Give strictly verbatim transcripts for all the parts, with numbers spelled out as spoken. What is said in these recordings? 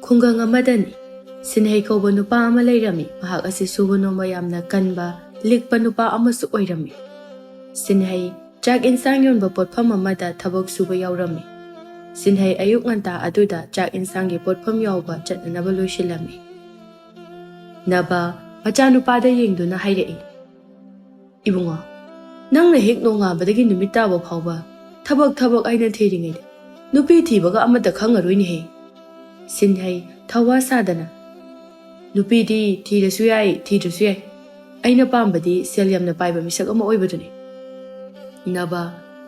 ꯈꯨꯡꯒꯪ ꯑꯃꯗꯅꯤ꯫ ꯁꯤꯟꯍꯩ ꯀꯧꯕ ꯅꯨꯄꯥ ꯑꯃ ꯂꯩꯔꯝꯃꯤ꯫ ꯃꯍꯥꯛ ꯑꯁꯤ ꯁꯨꯕ ꯅꯣꯝꯕ ꯌꯥꯝꯅ ꯀꯟꯕ, ꯂꯤꯛꯄ ꯅꯨꯄꯥ ꯑꯃꯁꯨ ꯑꯣꯏꯔꯝꯃꯤ꯫ ꯁꯤꯟꯍꯩ ꯆꯥꯛ ꯏꯟꯁꯥꯡ ꯌꯣꯟꯕ ꯄꯣꯠꯐꯝ ꯑꯃꯗ ꯊꯕꯛ ꯁꯨꯕ ꯌꯥꯎꯔꯝꯃꯤ꯫ ꯁꯤꯟꯍꯩ ꯑꯌꯨꯛ ꯉꯟꯇꯥ ꯑꯗꯨꯗ ꯆꯥꯛ ꯏꯟꯁꯥꯡꯒꯤ ꯄꯣꯠꯐꯝ ꯌꯥꯎꯕ ꯆꯠꯅꯅꯕ ꯂꯣꯏꯁꯤꯜꯂꯝꯃꯤ꯫ ꯅꯕ ꯃꯆꯥꯅꯨꯄꯥꯗ ꯌꯦꯡꯗꯨꯅ ꯍꯥꯏꯔꯛꯏ, "ꯏꯕꯨꯡꯉꯣ, ꯅꯪꯅ ꯍꯦꯛ ꯅꯣꯡꯉꯥꯟꯕꯗꯒꯤ ꯅꯨꯃꯤꯠ ꯇꯥꯕ ꯐꯥꯎꯕ ꯊꯕꯛ ꯊꯕꯛ ꯍꯥꯏꯅ ꯊꯤꯔꯤꯉꯩꯗ ꯅꯨꯄꯤ ꯊꯤꯕꯒ ꯑꯃꯠꯇ ꯈꯪꯉꯔꯣꯏꯅꯦꯍꯦ꯫" ꯁꯤꯟꯍꯩ ꯊꯋꯥ ꯁꯥꯗꯅ, "ꯅꯨꯄꯤꯗꯤ ꯊꯤꯔꯁꯨ ꯌꯥꯏ, ꯊꯤꯗ꯭ꯔꯁꯨ ꯌꯥꯏ꯫ ꯑꯩꯅ ꯄꯥꯝꯕꯗꯤ ꯁꯦꯜ ꯌꯥꯝꯅ ꯄꯥꯏꯕ ꯃꯤꯁꯛ ꯑꯃ ꯑꯣꯏꯕꯗꯨꯅꯤ꯫" ꯅꯕ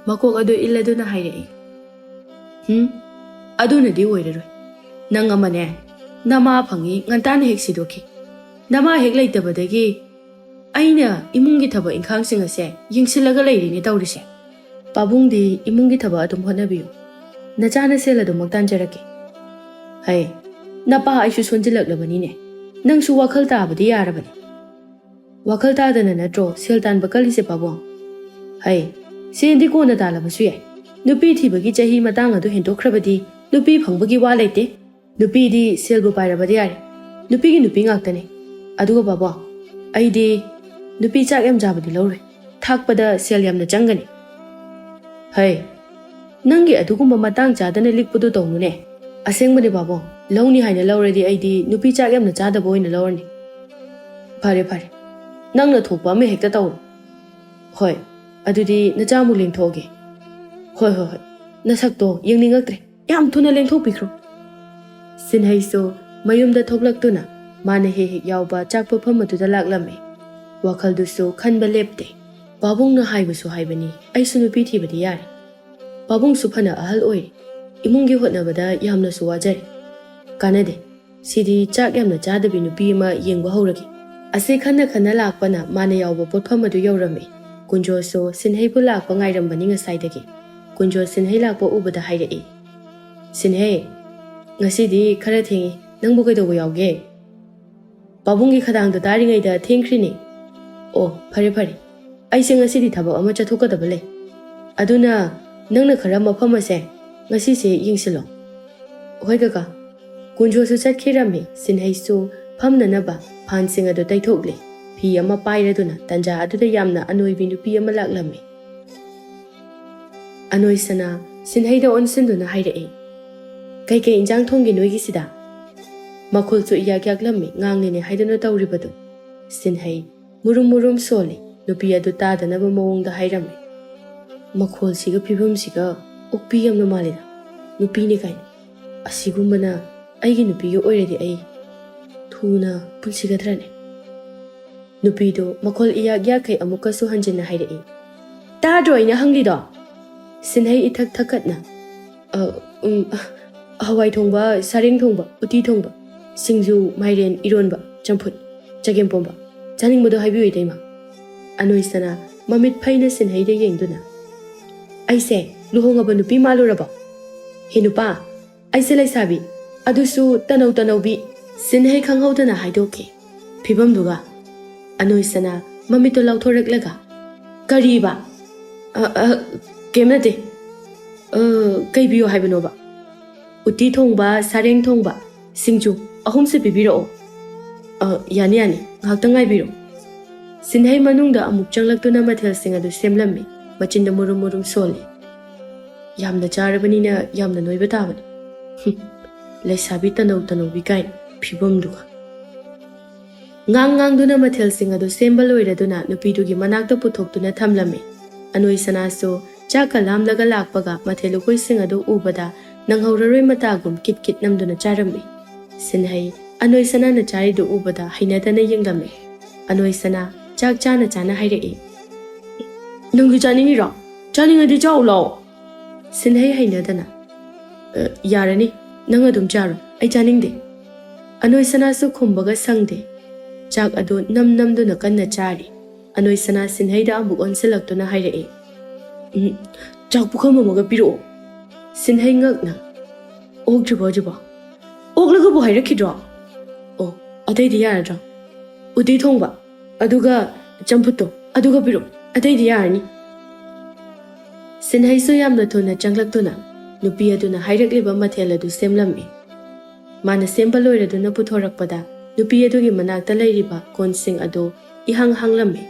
ꯃꯀꯣꯛ ꯑꯗꯨ ꯏꯜꯂꯗꯨꯅ ꯍꯥꯏꯔꯛꯏ, "ꯍꯨꯝ, ꯑꯗꯨꯅꯗꯤ ꯑꯣꯏꯔꯔꯣꯏ꯫ ꯅꯪ ꯑꯃꯅꯦ, ꯅꯃꯥ ꯐꯪꯉꯤ ꯉꯟꯇꯥꯅ ꯍꯦꯛ ꯁꯤꯗꯣꯛꯈꯤ꯫ ꯅꯃꯥ ꯍꯦꯛ ꯂꯩꯇꯕꯗꯒꯤ ꯑꯩꯅ ꯏꯃꯨꯡꯒꯤ ꯊꯕꯛ ꯏꯪꯈꯥꯡꯁꯤꯡ ꯑꯁꯦ ꯌꯦꯡꯁꯤꯜꯂꯒ ꯂꯩꯔꯤꯅꯦ ꯇꯧꯔꯤꯁꯦ꯫ ꯄꯥꯕꯨꯡꯗꯤ ꯏꯃꯨꯡꯒꯤ ꯊꯕꯛ ꯑꯗꯨꯝ ꯍꯣꯠꯅꯕꯤꯌꯨ꯫ ꯅꯆꯥꯅ ꯁꯦꯜ ꯑꯗꯨꯃꯛ ꯇꯥꯟꯖꯔꯛꯀꯦ꯫" "ꯍꯩ, ꯅꯄꯥ ꯑꯩꯁꯨ ꯁꯣꯟꯖꯤꯜꯂꯛꯂꯕꯅꯤꯅꯦ꯫ ꯅꯪꯁꯨ ꯋꯥꯈꯜ ꯇꯥꯕꯗꯤ ꯌꯥꯔꯕꯅꯤ꯫" "ꯋꯥꯈꯜ ꯇꯥꯗꯅ ꯅꯠꯇ꯭ꯔꯣ ꯁꯦꯜ ꯇꯥꯟꯕ ꯀꯜꯂꯤꯁꯦ ꯄꯥꯕꯨꯡ?" "ꯍꯩ, ꯁꯦꯜꯗꯤ ꯀꯣꯟꯅ ꯇꯥꯜꯂꯕꯁꯨ ꯌꯥꯏ꯫ ꯅꯨꯄꯤ ꯊꯤꯕꯒꯤ ꯆꯍꯤ ꯃꯇꯥꯡ ꯑꯗꯨ ꯍꯦꯟꯗꯣꯛꯈ꯭ꯔꯕꯗꯤ ꯅꯨꯄꯤ ꯐꯪꯕꯒꯤ ꯋꯥ ꯂꯩꯇꯦ꯫ ꯅꯨꯄꯤꯗꯤ ꯁꯦꯜꯕꯨ ꯄꯥꯏꯔꯕꯗꯤ ꯌꯥꯔꯦ꯫ ꯅꯨꯄꯤꯒꯤ ꯅꯨꯄꯤ ꯉꯥꯛꯇꯅꯤ꯫ ꯑꯗꯨꯒ ꯄꯥꯕꯨꯡ, ꯑꯩꯗꯤ ꯅꯨꯄꯤ ꯆꯥꯛ ꯌꯥꯝ ꯆꯥꯕꯗꯤ ꯂꯧꯔꯣꯏ꯫ ꯊꯥꯛꯄꯗ ꯁꯦꯜ ꯌꯥꯝꯅ ꯆꯪꯒꯅꯤ꯫" "ꯍꯩ, ꯅꯪꯒꯤ ꯑꯗꯨꯒꯨꯝꯕ ꯃꯇꯥꯡ ꯆꯥꯗꯅ ꯂꯤꯛꯄꯗꯨ ꯇꯧꯅꯨꯅꯦ꯫ ꯑꯁꯦꯡꯕꯅꯦ ꯄꯥꯕꯨꯡ, ꯂꯧꯅꯤ ꯍꯥꯏꯅ ꯂꯧꯔꯗꯤ ꯑꯩꯗꯤ ꯅꯨꯄꯤ ꯆꯥꯛ ꯌꯥꯝꯅ ꯆꯥꯗꯕ ꯑꯣꯏꯅ ꯂꯧꯔꯅꯤ꯫" "ꯐꯔꯦ, ꯐꯔꯦ, ꯅꯪꯅ ꯊꯣꯛꯄ ꯑꯃ ꯍꯦꯛꯇ ꯇꯧꯔꯣ꯫ ꯍꯣꯏ, ꯑꯗꯨꯗꯤ ꯅꯆꯥ ꯑꯃꯨꯛ ꯂꯦꯡꯊꯣꯛꯑꯒꯦ꯫" "ꯍꯣꯏ, ꯍꯣꯏ, ꯍꯣꯏ, ꯅꯁꯛꯇꯣ ꯌꯦꯡꯅꯤꯡꯉꯛꯇ꯭ꯔꯦ꯫ ꯌꯥꯝ ꯊꯨꯅ ꯂꯦꯡꯊꯣꯛꯄꯤꯈ꯭ꯔꯣ꯫" ꯁꯤꯟꯍꯩꯁꯨ ꯃꯌꯨꯝꯗ ꯊꯣꯛꯂꯛꯇꯨꯅ ꯃꯥꯅ ꯍꯦꯛ ꯍꯦꯛ ꯌꯥꯎꯕ ꯆꯥꯛ ꯄꯣꯠꯐꯝ ꯑꯗꯨꯗ ꯂꯥꯛꯂꯝꯃꯤ꯫ ꯋꯥꯈꯜꯗꯨꯁꯨ ꯈꯟꯕ ꯂꯦꯞꯇꯦ꯫ "ꯄꯥꯕꯨꯡꯅ ꯍꯥꯏꯕꯁꯨ ꯍꯥꯏꯕꯅꯤ, ꯑꯩꯁꯨ ꯅꯨꯄꯤ ꯊꯤꯕꯗꯤ ꯌꯥꯔꯦ꯫ ꯄꯥꯕꯨꯡꯁꯨ ꯐꯅ ꯑꯍꯜ ꯑꯣꯏꯔꯦ, ꯏꯃꯨꯡꯒꯤ ꯍꯣꯠꯅꯕꯗ ꯌꯥꯝꯅꯁꯨ ꯋꯥꯖꯔꯦ꯫ ꯀꯥꯟꯅꯗꯦ, ꯁꯤꯗꯤ ꯆꯥꯛ ꯌꯥꯝꯅ ꯆꯥꯗꯕꯤ ꯅꯨꯄꯤ ꯑꯃ ꯌꯦꯡꯕ ꯍꯧꯔꯒꯦ꯫" ꯑꯁꯤ ꯈꯟꯅ ꯈꯟꯅ ꯂꯥꯛꯄꯅ ꯃꯥꯅ ꯌꯥꯎꯕ ꯄꯣꯠꯐꯝ ꯑꯗꯨ ꯌꯧꯔꯝꯃꯤ꯫ ꯀꯨꯟꯖꯣꯁꯨ ꯁꯤꯟꯍꯩꯕꯨ ꯂꯥꯛꯄ ꯉꯥꯏꯔꯝꯕꯅꯤ ꯉꯁꯥꯏꯗꯒꯤ꯫ ꯀꯨꯟꯖꯣ ꯁꯤꯟꯍꯩ ꯂꯥꯛꯄ ꯎꯕꯗ ꯍꯥꯏꯔꯛꯏ, "ꯁꯤꯟꯍꯩ, ꯉꯁꯤꯗꯤ ꯈꯔ ꯊꯦꯡꯉꯤ, ꯅꯪꯕꯨ ꯀꯩꯗꯧꯕ ꯌꯥꯎꯒꯦ?" "ꯄꯥꯕꯨꯡꯒꯤ ꯈꯗꯥꯡꯗꯣ ꯇꯥꯔꯤꯉꯩꯗ ꯊꯦꯡꯈ꯭ꯔꯤꯅꯦ꯫" "ꯑꯣ, ꯐꯔꯦ ꯐꯔꯦ, ꯑꯩꯁꯦ ꯉꯁꯤꯗꯤ ꯊꯕꯛ ꯑꯃ ꯆꯠꯊꯣꯛꯀꯗꯕ ꯂꯩ꯫ ꯑꯗꯨꯅ ꯅꯪꯅ ꯈꯔ ꯃꯐꯝ ꯑꯁꯦ ꯉꯁꯤꯁꯦ ꯌꯦꯡꯁꯤꯜꯂꯣ꯫" "ꯍꯣꯏ ꯀꯀꯥ꯫" ꯄꯨꯟꯖꯣꯁꯨ ꯆꯠꯈꯤꯔꯝꯃꯤ꯫ ꯁꯤꯟꯍꯩꯁꯨ ꯐꯝꯅꯅꯕ ꯐꯥꯟꯁꯤꯡ ꯑꯗꯨ ꯇꯩꯊꯣꯛꯂꯤ꯫ ꯐꯤ ꯑꯃ ꯄꯥꯏꯔꯗꯨꯅ ꯇꯟꯖꯥ ꯑꯗꯨꯗ ꯌꯥꯝꯅ ꯑꯅꯣꯏꯕꯤ ꯅꯨꯄꯤ ꯑꯃ ꯂꯥꯛꯂꯝꯃꯤ꯫ ꯑꯅꯣꯏꯁꯅꯥ ꯁꯤꯟꯍꯩꯗ ꯑꯣꯟꯁꯤꯟꯗꯨꯅ ꯍꯥꯏꯔꯛꯏ, "ꯀꯩꯀꯩ ꯏꯟꯖꯥꯡ ꯊꯣꯡꯒꯦ ꯅꯣꯏꯒꯤꯁꯤꯗ?" ꯃꯈꯣꯜꯁꯨ ꯏꯌꯥꯛ ꯌꯥꯛꯂꯝꯃꯤ, ꯉꯥꯡꯂꯤꯅꯦ ꯍꯥꯏꯗꯨꯅ ꯇꯧꯔꯤꯕꯗꯨ꯫ ꯁꯤꯟꯍꯩ ꯃꯨꯔꯨꯝ ꯃꯨꯔꯨꯝ ꯁꯣꯜꯂꯤ꯫ ꯅꯨꯄꯤ ꯑꯗꯨ ꯇꯥꯗꯅꯕ ꯃꯑꯣꯡꯗ ꯍꯥꯏꯔꯝꯃꯤ, "ꯃꯈꯣꯜꯁꯤꯒ ꯐꯤꯕꯝꯁꯤꯒ ꯑꯣꯛꯄꯤ ꯌꯥꯝꯅ ꯃꯥꯜꯂꯤꯗ꯫ ꯅꯨꯄꯤꯅꯤ ꯀꯥꯏꯅ꯫ ꯑꯁꯤꯒꯨꯝꯕꯅ ꯑꯩꯒꯤ ꯅꯨꯄꯤꯒ ꯑꯣꯏꯔꯗꯤ ꯑꯩ ꯊꯨꯅ ꯄꯨꯟꯁꯤꯒꯗ꯭ꯔꯅꯦ?" ꯅꯨꯄꯤꯗꯨ ꯃꯈꯣꯜ ꯏꯌꯥꯛ ꯌꯥꯛꯈꯩ ꯑꯃꯨꯛꯀꯁꯨ ꯍꯟꯖꯤꯟꯅ ꯍꯥꯏꯔꯛꯏ, "ꯇꯥꯗ꯭ꯔꯣ ꯑꯩꯅ ꯍꯪꯂꯤꯗꯣ?" ꯁꯤꯟꯍꯩ ꯏꯊꯛ ꯊꯛꯀꯠꯅ, "ꯑ, ꯎꯝ, ꯑ, ꯍꯋꯥꯏ ꯊꯣꯡꯕ, ꯁꯥꯔꯦꯡ ꯊꯣꯡꯕ, ꯎꯇꯤ ꯊꯣꯡꯕ, ꯁꯤꯡꯖꯨ, ꯃꯥꯏꯔꯦꯟ, ꯏꯔꯣꯟꯕ, ꯆꯝꯐꯨꯠ, ꯆꯒꯦꯝꯄꯣꯝꯕ, ꯆꯥꯅꯤꯡꯕꯗꯣ ꯍꯥꯏꯕꯤꯌꯨ ꯏꯇꯩꯃ"꯫ ꯑꯅꯣꯏꯁꯅꯥ ꯃꯃꯤꯠ ꯐꯩꯅ ꯁꯤꯟꯍꯩꯗ ꯌꯦꯡꯗꯨꯅ, "ꯑꯩꯁꯦ ꯂꯨꯍꯣꯡꯉꯕ ꯅꯨꯄꯤ ꯃꯥꯜꯂꯨꯔꯕꯣ? ꯍꯦ ꯅꯨꯄꯥ, ꯑꯩꯁꯦ ꯂꯩꯁꯥꯕꯤ, ꯑꯗꯨꯁꯨ ꯇꯅꯧ ꯇꯅꯧꯕꯤ"꯫ ꯁꯤꯟꯍꯩ ꯈꯪꯍꯧꯗꯅ ꯍꯥꯏꯗꯣꯛꯈꯤ꯫ ꯐꯤꯕꯝꯗꯨꯒ꯫ ꯑꯅꯣꯏꯁꯅꯥ ꯃꯃꯤꯠꯇꯣ ꯂꯥꯎꯊꯣꯔꯛꯂꯒ, "ꯀꯔꯤꯕ? ꯑ, ꯑ, ꯀꯩꯝ ꯅꯠꯇꯦ꯫ ꯑ, ꯀꯩ ꯄꯤꯌꯣ ꯍꯥꯏꯕꯅꯣꯕ?" "ꯎꯇꯤ ꯊꯣꯡꯕ, ꯁꯥꯔꯦꯡ ꯊꯣꯡꯕ, ꯁꯤꯡꯖꯨ ꯑꯍꯨꯝꯁꯦ ꯄꯤꯕꯤꯔꯛꯑꯣ"꯫ "ꯑ, ꯌꯥꯅꯤ, ꯌꯥꯅꯤ, ꯉꯥꯏꯍꯥꯛꯇꯪ ꯉꯥꯏꯕꯤꯔꯣ"꯫ ꯁꯤꯟꯍꯩ ꯃꯅꯨꯡꯗ ꯑꯃꯨꯛ ꯆꯪꯂꯛꯇꯨꯅ ꯃꯊꯦꯜꯁꯤꯡ ꯑꯗꯨ ꯁꯦꯝꯂꯝꯃꯤ꯫ ꯃꯆꯤꯟꯗ ꯃꯨꯔꯨꯝ ꯃꯨꯔꯨꯝ ꯁꯣꯜꯂꯤ꯫ "ꯌꯥꯝꯅ ꯆꯥꯔꯕꯅꯤꯅ ꯌꯥꯝꯅ ꯅꯣꯏꯕ ꯇꯥꯕꯅꯤ꯫ ꯍꯨꯝ, ꯂꯩꯁꯥꯕꯤ ꯇꯅꯧ ꯇꯅꯧꯕꯤ ꯀꯥꯏꯅ ꯐꯤꯕꯝꯗꯨꯒ"꯫ ꯉꯥꯡ ꯉꯥꯡꯗꯨꯅ ꯃꯊꯦꯜꯁꯤꯡ ꯑꯗꯨ ꯁꯦꯝꯕ ꯂꯣꯏꯔꯗꯨꯅ ꯅꯨꯄꯤꯗꯨꯒꯤ ꯃꯅꯥꯛꯇ ꯄꯨꯊꯣꯛꯇꯨꯅ ꯊꯝꯂꯝꯃꯤ꯫ ꯑꯅꯣꯏꯁꯅꯥꯁꯨ ꯆꯥꯛꯀ ꯂꯥꯝꯂꯒ ꯂꯥꯛꯄꯒ ꯃꯊꯦꯜ ꯂꯨꯀꯣꯏꯁꯤꯡ ꯑꯗꯨ ꯎꯕꯗ ꯅꯪꯍꯧꯔꯔꯣꯏ ꯃꯇꯥꯒꯨꯝ ꯀꯤꯠ ꯀꯤꯠ ꯅꯝꯗꯨꯅ ꯆꯥꯔꯝꯃꯤ꯫ ꯁꯤꯟꯍꯩ ꯑꯅꯣꯏꯁꯅꯥꯅ ꯆꯥꯔꯤꯗꯨ ꯎꯕꯗ ꯍꯩꯅꯗꯅ ꯌꯦꯡꯂꯝꯃꯤ꯫ ꯑꯅꯣꯏꯁꯅꯥ ꯆꯥꯛ ꯆꯥꯅ ꯆꯥꯅ ꯍꯥꯏꯔꯛꯏ, "ꯅꯪꯁꯨ ꯆꯥꯅꯤꯡꯉꯤꯔꯣ? ꯆꯥꯅꯤꯡꯉꯗꯤ ꯆꯥꯎ ꯂꯥꯎ"꯫ ꯁꯤꯟꯍꯩ ꯍꯩꯅꯗꯅ, "ꯑ, ꯌꯥꯔꯅꯤ, ꯅꯪ ꯑꯗꯨꯝ ꯆꯥꯔꯣ, ꯑꯩ ꯆꯥꯅꯤꯡꯗꯦ"꯫ ꯑꯅꯣꯏꯁꯅꯥꯁꯨ ꯈꯨꯝꯕꯒ ꯁꯪꯗꯦ꯫ ꯆꯥꯛ ꯑꯗꯨ ꯅꯝ ꯅꯝꯗꯨꯅ ꯀꯟꯅ ꯆꯥꯔꯤ꯫ ꯑꯅꯣꯏꯁꯅꯥ ꯁꯤꯟꯍꯩꯗ ꯑꯃꯨꯛ ꯑꯣꯟꯁꯤꯜꯂꯛꯇꯨꯅ ꯍꯥꯏꯔꯛꯏ, "ꯎꯝ, ꯆꯥꯛ ꯄꯨꯈꯝ ꯑꯃꯒ ꯄꯤꯔꯛꯑꯣ"꯫ ꯁꯤꯟꯍꯩ ꯉꯛꯅ, "ꯑꯣꯛꯇ꯭ꯔꯤꯕꯣ ꯍꯧꯖꯤꯛꯐꯥꯎ? ꯑꯣꯛꯂꯒꯕꯨ ꯍꯥꯏꯔꯛꯈꯤꯗ꯭ꯔꯣ? ꯑꯣ, ꯑꯇꯩꯗꯤ ꯌꯥꯔꯗ꯭ꯔꯣ? ꯎꯇꯤ ꯊꯣꯡꯕ, ꯑꯗꯨꯒ ꯆꯝꯐꯨꯠꯇꯣ, ꯑꯗꯨꯒ ꯄꯤꯔꯛꯑꯣ, ꯑꯇꯩꯗꯤ ꯌꯥꯔꯅꯤ"꯫ ꯁꯤꯟꯍꯩꯁꯨ ꯌꯥꯝꯅ ꯊꯨꯅ ꯆꯪꯂꯛꯇꯨꯅ ꯅꯨꯄꯤ ꯑꯗꯨꯅ ꯍꯥꯏꯔꯛꯂꯤꯕ ꯃꯊꯦꯜ ꯑꯗꯨ ꯁꯦꯝꯂꯝꯃꯤ꯫ ꯃꯥꯅ ꯁꯦꯝꯕ ꯂꯣꯏꯔꯗꯨꯅ ꯄꯨꯊꯣꯔꯛꯄꯗ ꯅꯨꯄꯤ ꯑꯗꯨꯒꯤ ꯃꯅꯥꯛꯇ ꯂꯩꯔꯤꯕ ꯀꯣꯟꯁꯤꯡ ꯑꯗꯨ ꯏꯍꯥꯡ ꯍꯥꯡꯂꯝꯃꯤ꯫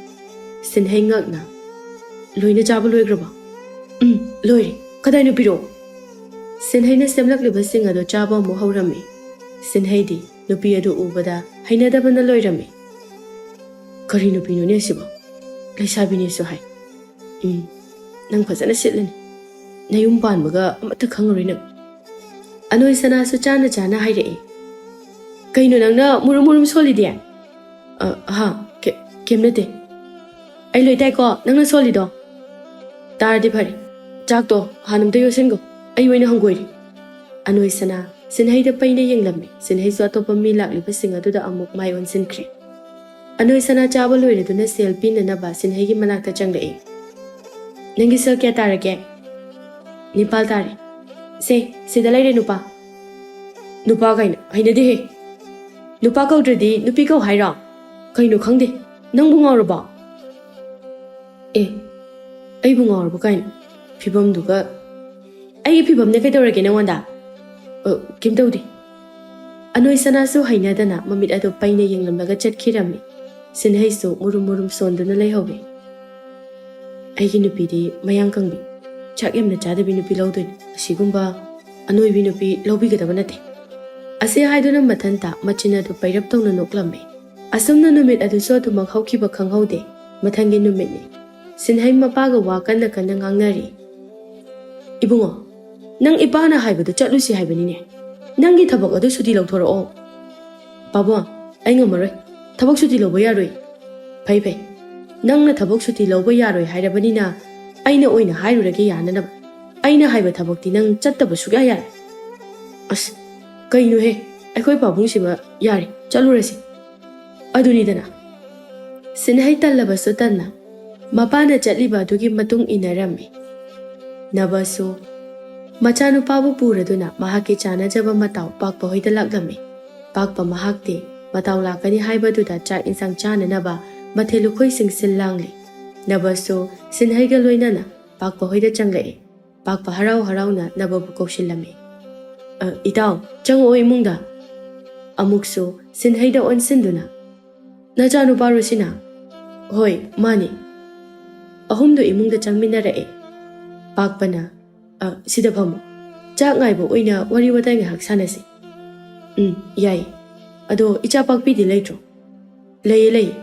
ꯁꯤꯟꯍꯩ ꯉꯛꯅ, "ꯂꯣꯏꯅ ꯆꯥꯕ ꯂꯣꯏꯈ꯭ꯔꯕꯣ?" "ꯎꯝ, ꯂꯣꯏꯔꯦ꯫ ꯀꯗꯥꯏꯅꯣ ꯄꯤꯔꯛꯑꯣ?" ꯁꯤꯟꯍꯩꯅ ꯁꯦꯝꯂꯛꯂꯤꯕꯁꯤꯡ ꯑꯗꯨ ꯆꯥꯕ ꯑꯃꯨꯛ ꯍꯧꯔꯝꯃꯤ꯫ ꯁꯤꯟꯍꯩꯗꯤ ꯅꯨꯄꯤ ꯑꯗꯨ ꯎꯕꯗ ꯍꯩꯅꯗꯕꯅ ꯂꯣꯏꯔꯝꯃꯤ꯫ "ꯀꯔꯤ ꯅꯨꯄꯤꯅꯣꯅꯦ ꯑꯁꯤꯕꯣ? ꯂꯩꯁꯥꯕꯤꯅꯦꯁꯨ ꯍꯥꯏ꯫ ꯎꯝ, ꯅꯪ ꯐꯖꯅ ꯁꯤꯠꯂꯅꯤ꯫ ꯅꯌꯨꯝ ꯄꯥꯟꯕꯒ ꯑꯃꯠꯇ ꯈꯪꯉꯔꯣꯏ ꯅꯪ꯫" ꯑꯅꯣꯏ ꯁꯅꯥꯁꯨ ꯆꯥꯅ ꯆꯥꯅ ꯍꯥꯏꯔꯛꯏ꯫ "ꯀꯩꯅꯣ ꯅꯪꯅ ꯃꯨꯔꯨꯝ ꯃꯨꯔꯨꯝ ꯁꯣꯜꯂꯤꯗꯤ?" "ꯑ, ꯍꯥ, ꯀꯦ-, ꯀꯩꯝ ꯅꯠꯇꯦ꯫ ꯑꯩ ꯂꯣꯏ ꯇꯥꯏꯀꯣ ꯅꯪꯅ ꯁꯣꯜꯂꯤꯗꯣ꯫ ꯇꯥꯔꯗꯤ ꯐꯔꯦ꯫ ꯆꯥꯛꯇꯣ ꯍꯥꯟꯅ ꯑꯝꯇ ꯌꯣꯠꯁꯤꯟꯈꯣ꯫ ꯑꯩ ꯑꯣꯏꯅ ꯍꯪꯒꯣꯏꯔꯦ꯫" ꯑꯅꯣꯏ ꯁꯅꯥ ꯁꯤꯟꯍꯩꯗ ꯄꯩꯅ ꯌꯦꯡꯂꯝꯃꯤ꯫ ꯁꯤꯟꯍꯩꯁꯨ ꯑꯇꯣꯞꯄ ꯃꯤ ꯂꯥꯛꯂꯤꯕꯁꯤꯡ ꯑꯗꯨꯗ ꯑꯃꯨꯛ ꯃꯥꯏ ꯑꯣꯟꯁꯤꯟꯈ꯭ꯔꯦ꯫ ꯑꯅꯣꯏ ꯁꯅꯥ ꯆꯥꯕ ꯂꯣꯏꯔꯗꯨꯅ ꯁꯦꯜ ꯄꯤꯅꯅꯕ ꯁꯤꯟꯍꯩꯒꯤ ꯃꯅꯥꯛꯇ ꯆꯪꯂꯛꯏ꯫ "ꯅꯪꯒꯤ ꯁꯦꯜ ꯀꯌꯥ ꯇꯥꯔꯒꯦ?" "ꯅꯤꯄꯥꯜ ꯇꯥꯔꯦ꯫" "ꯁꯦ, ꯁꯤꯗ ꯂꯩꯔꯦ ꯅꯨꯄꯥ꯫" "ꯅꯨꯄꯥ ꯀꯥꯏꯅ ꯍꯩꯅꯗꯦꯍꯦ꯫ ꯅꯨꯄꯥ ꯀꯧꯗ꯭ꯔꯗꯤ ꯅꯨꯄꯤ ꯀꯧ ꯍꯥꯏꯔꯣ? ꯀꯩꯅꯣ ꯈꯪꯗꯦ꯫ ꯅꯪꯕꯨ ꯉꯥꯎꯔꯕꯣ?" "ꯑꯦ, ꯑꯩꯕꯨ ꯉꯥꯎꯔꯕ ꯀꯥꯏꯅ? ꯐꯤꯕꯝꯗꯨꯒ꯫" "ꯑꯩꯒꯤ ꯐꯤꯕꯝꯅꯦ ꯀꯩꯗꯧꯔꯒꯦ ꯅꯉꯣꯟꯗ?" "ꯑ, ꯀꯩꯝ ꯇꯧꯗꯦ꯫" ꯑꯅꯣꯏ ꯁꯅꯥꯁꯨ ꯍꯩꯅꯗꯅ ꯃꯃꯤꯠ ꯑꯗꯨ ꯄꯩꯅ ꯌꯦꯡꯂꯝꯂꯒ ꯆꯠꯈꯤꯔꯝꯃꯤ꯫ ꯁꯤꯟꯍꯩꯁꯨ ꯃꯨꯔꯨꯝ ꯃꯨꯔꯨꯝ ꯁꯣꯟꯗꯨꯅ ꯂꯩꯍꯧꯏ꯫ "ꯑꯩꯒꯤ ꯅꯨꯄꯤꯗꯤ ꯃꯌꯥꯡ ꯀꯪꯕꯤ, ꯆꯥꯛ ꯌꯥꯝꯅ ꯆꯥꯗꯕꯤ ꯅꯨꯄꯤ ꯂꯧꯗꯣꯏꯅꯤ꯫ ꯑꯁꯤꯒꯨꯝꯕ ꯑꯅꯣꯏꯕꯤ ꯅꯨꯄꯤ ꯂꯧꯕꯤꯒꯗꯕ ꯅꯠꯇꯦ꯫" ꯑꯁꯤ ꯍꯥꯏꯗꯨꯅ ꯃꯊꯟꯇ ꯃꯆꯤꯟ ꯑꯗꯨ ꯄꯩꯔꯞ ꯇꯧꯅ ꯅꯣꯛꯂꯝꯃꯤ꯫ ꯑꯁꯨꯝꯅ ꯅꯨꯃꯤꯠ ꯑꯗꯨꯁꯨ ꯑꯗꯨꯃꯛ ꯍꯧꯈꯤꯕ ꯈꯪꯍꯧꯗꯦ꯫ ꯃꯊꯪꯒꯤ ꯅꯨꯃꯤꯠꯅꯤ꯫ ꯁꯤꯟꯍꯩ ꯃꯄꯥꯒ ꯋꯥ ꯀꯟꯅ ꯀꯟꯅ ꯉꯥꯡꯅꯔꯤ꯫ "ꯏꯕꯨꯡꯉꯣ, ꯅꯪ ꯏꯄꯥꯅ ꯍꯥꯏꯕꯗꯨ ꯆꯠꯂꯨꯁꯤ ꯍꯥꯏꯕꯅꯤꯅꯦ꯫ ꯅꯪꯒꯤ ꯊꯕꯛ ꯑꯗꯨ ꯁꯨꯇꯤ ꯂꯧꯊꯣꯔꯛꯑꯣ꯫" "ꯄꯥꯕꯨꯡ, ꯑꯩ ꯉꯝꯃꯔꯣꯏ꯫ ꯊꯕꯛ ꯁꯨꯇꯤ ꯂꯧꯕ ꯌꯥꯔꯣꯏ꯫" "ꯐꯩ, ꯐꯩ꯫ ꯅꯪꯅ ꯊꯕꯛ ꯁꯨꯇꯤ ꯂꯧꯕ ꯌꯥꯔꯣꯏ ꯍꯥꯏꯔꯕꯅꯤꯅ ꯑꯩꯅ ꯑꯣꯏꯅ ꯍꯥꯏꯔꯨꯔꯒꯦ ꯌꯥꯅꯅꯕ꯫ ꯑꯩꯅ ꯍꯥꯏꯕ ꯊꯕꯛꯇꯤ ꯅꯪ ꯆꯠꯇꯕ ꯁꯨꯛꯌꯥ ꯌꯥꯔꯣꯏ꯫" "ꯑꯁ, ꯀꯩꯅꯣꯍꯦ, ꯑꯩꯈꯣꯏ ꯄꯥꯕꯨꯡꯁꯤꯃ꯫ ꯌꯥꯔꯦ, ꯆꯠꯂꯨꯔꯁꯤ꯫" ꯑꯗꯨꯅꯤꯗꯅ꯫ ꯁꯤꯟꯍꯩ ꯇꯜꯂꯕꯁꯨ ꯇꯟꯅ ꯃꯄꯥꯅ ꯆꯠꯂꯤꯕ ꯑꯗꯨꯒꯤ ꯃꯇꯨꯡ ꯏꯟꯅꯔꯝꯃꯤ꯫ ꯅꯕꯁꯨ ꯃꯆꯥꯅꯨꯄꯥꯕꯨ ꯄꯨꯔꯗꯨꯅ ꯃꯍꯥꯛꯀꯤ ꯆꯥꯅꯖꯕ ꯃꯇꯥꯎ ꯄꯥꯛꯄ ꯍꯣꯏꯗ ꯂꯥꯛꯂꯝꯃꯤ꯫ ꯄꯥꯛꯄ ꯃꯍꯥꯛꯇꯤ ꯃꯇꯥꯎ ꯂꯥꯛꯀꯅꯤ ꯍꯥꯏꯕꯗꯨꯗ ꯆꯥꯛ ꯏꯟꯁꯥꯡ ꯆꯥꯅꯅꯕ ꯃꯊꯦꯜ ꯂꯨꯈꯣꯏꯁꯤꯡ ꯁꯤꯜ ꯂꯥꯡꯂꯤ꯫ ꯅꯕꯁꯨ ꯁꯤꯟꯍꯩꯒ ꯂꯣꯏꯅꯅ ꯄꯥꯛꯄ ꯍꯣꯏꯗ ꯆꯪꯂꯛꯏ꯫ ꯄꯥꯛꯄ ꯍꯔꯥꯎ ꯍꯔꯥꯎꯅ ꯅꯕꯕꯨ ꯀꯧꯁꯤꯜꯂꯝꯃꯤ꯫ "ꯑ, ꯏꯇꯥꯎ, ꯆꯪꯉꯛꯑꯣ ꯏꯃꯨꯡꯗ"꯫ ꯑꯃꯨꯛꯁꯨ ꯁꯤꯟꯍꯩꯗ ꯑꯣꯟꯁꯤꯟꯗꯨꯅ, "ꯅꯆꯥꯅꯨꯄꯥꯔꯣ ꯁꯤꯅ?" "ꯍꯣꯏ, ꯃꯥꯅꯤ"꯫ ꯑꯍꯨꯝꯗꯨ ꯏꯃꯨꯡꯗ ꯆꯪꯃꯤꯟꯅꯔꯛꯑꯦ꯫ ꯄꯥꯛꯄꯅ, "ꯑ, ꯁꯤꯗ ꯐꯝꯃꯨ꯫ ꯆꯥꯛ ꯉꯥꯏꯕ ꯑꯣꯏꯅ ꯋꯥꯔꯤ ꯋꯥꯇꯥꯏ ꯉꯥꯏꯍꯥꯛ ꯁꯥꯟꯅꯁꯤ"꯫ "ꯎꯝ, ꯌꯥꯏ꯫ ꯑꯗꯣ ꯏꯆꯥ ꯄꯥꯛꯄꯤꯗꯤ ꯂꯩꯇ꯭ꯔꯣ?" "ꯂꯩꯌꯦ, ꯂꯩꯌꯦ꯫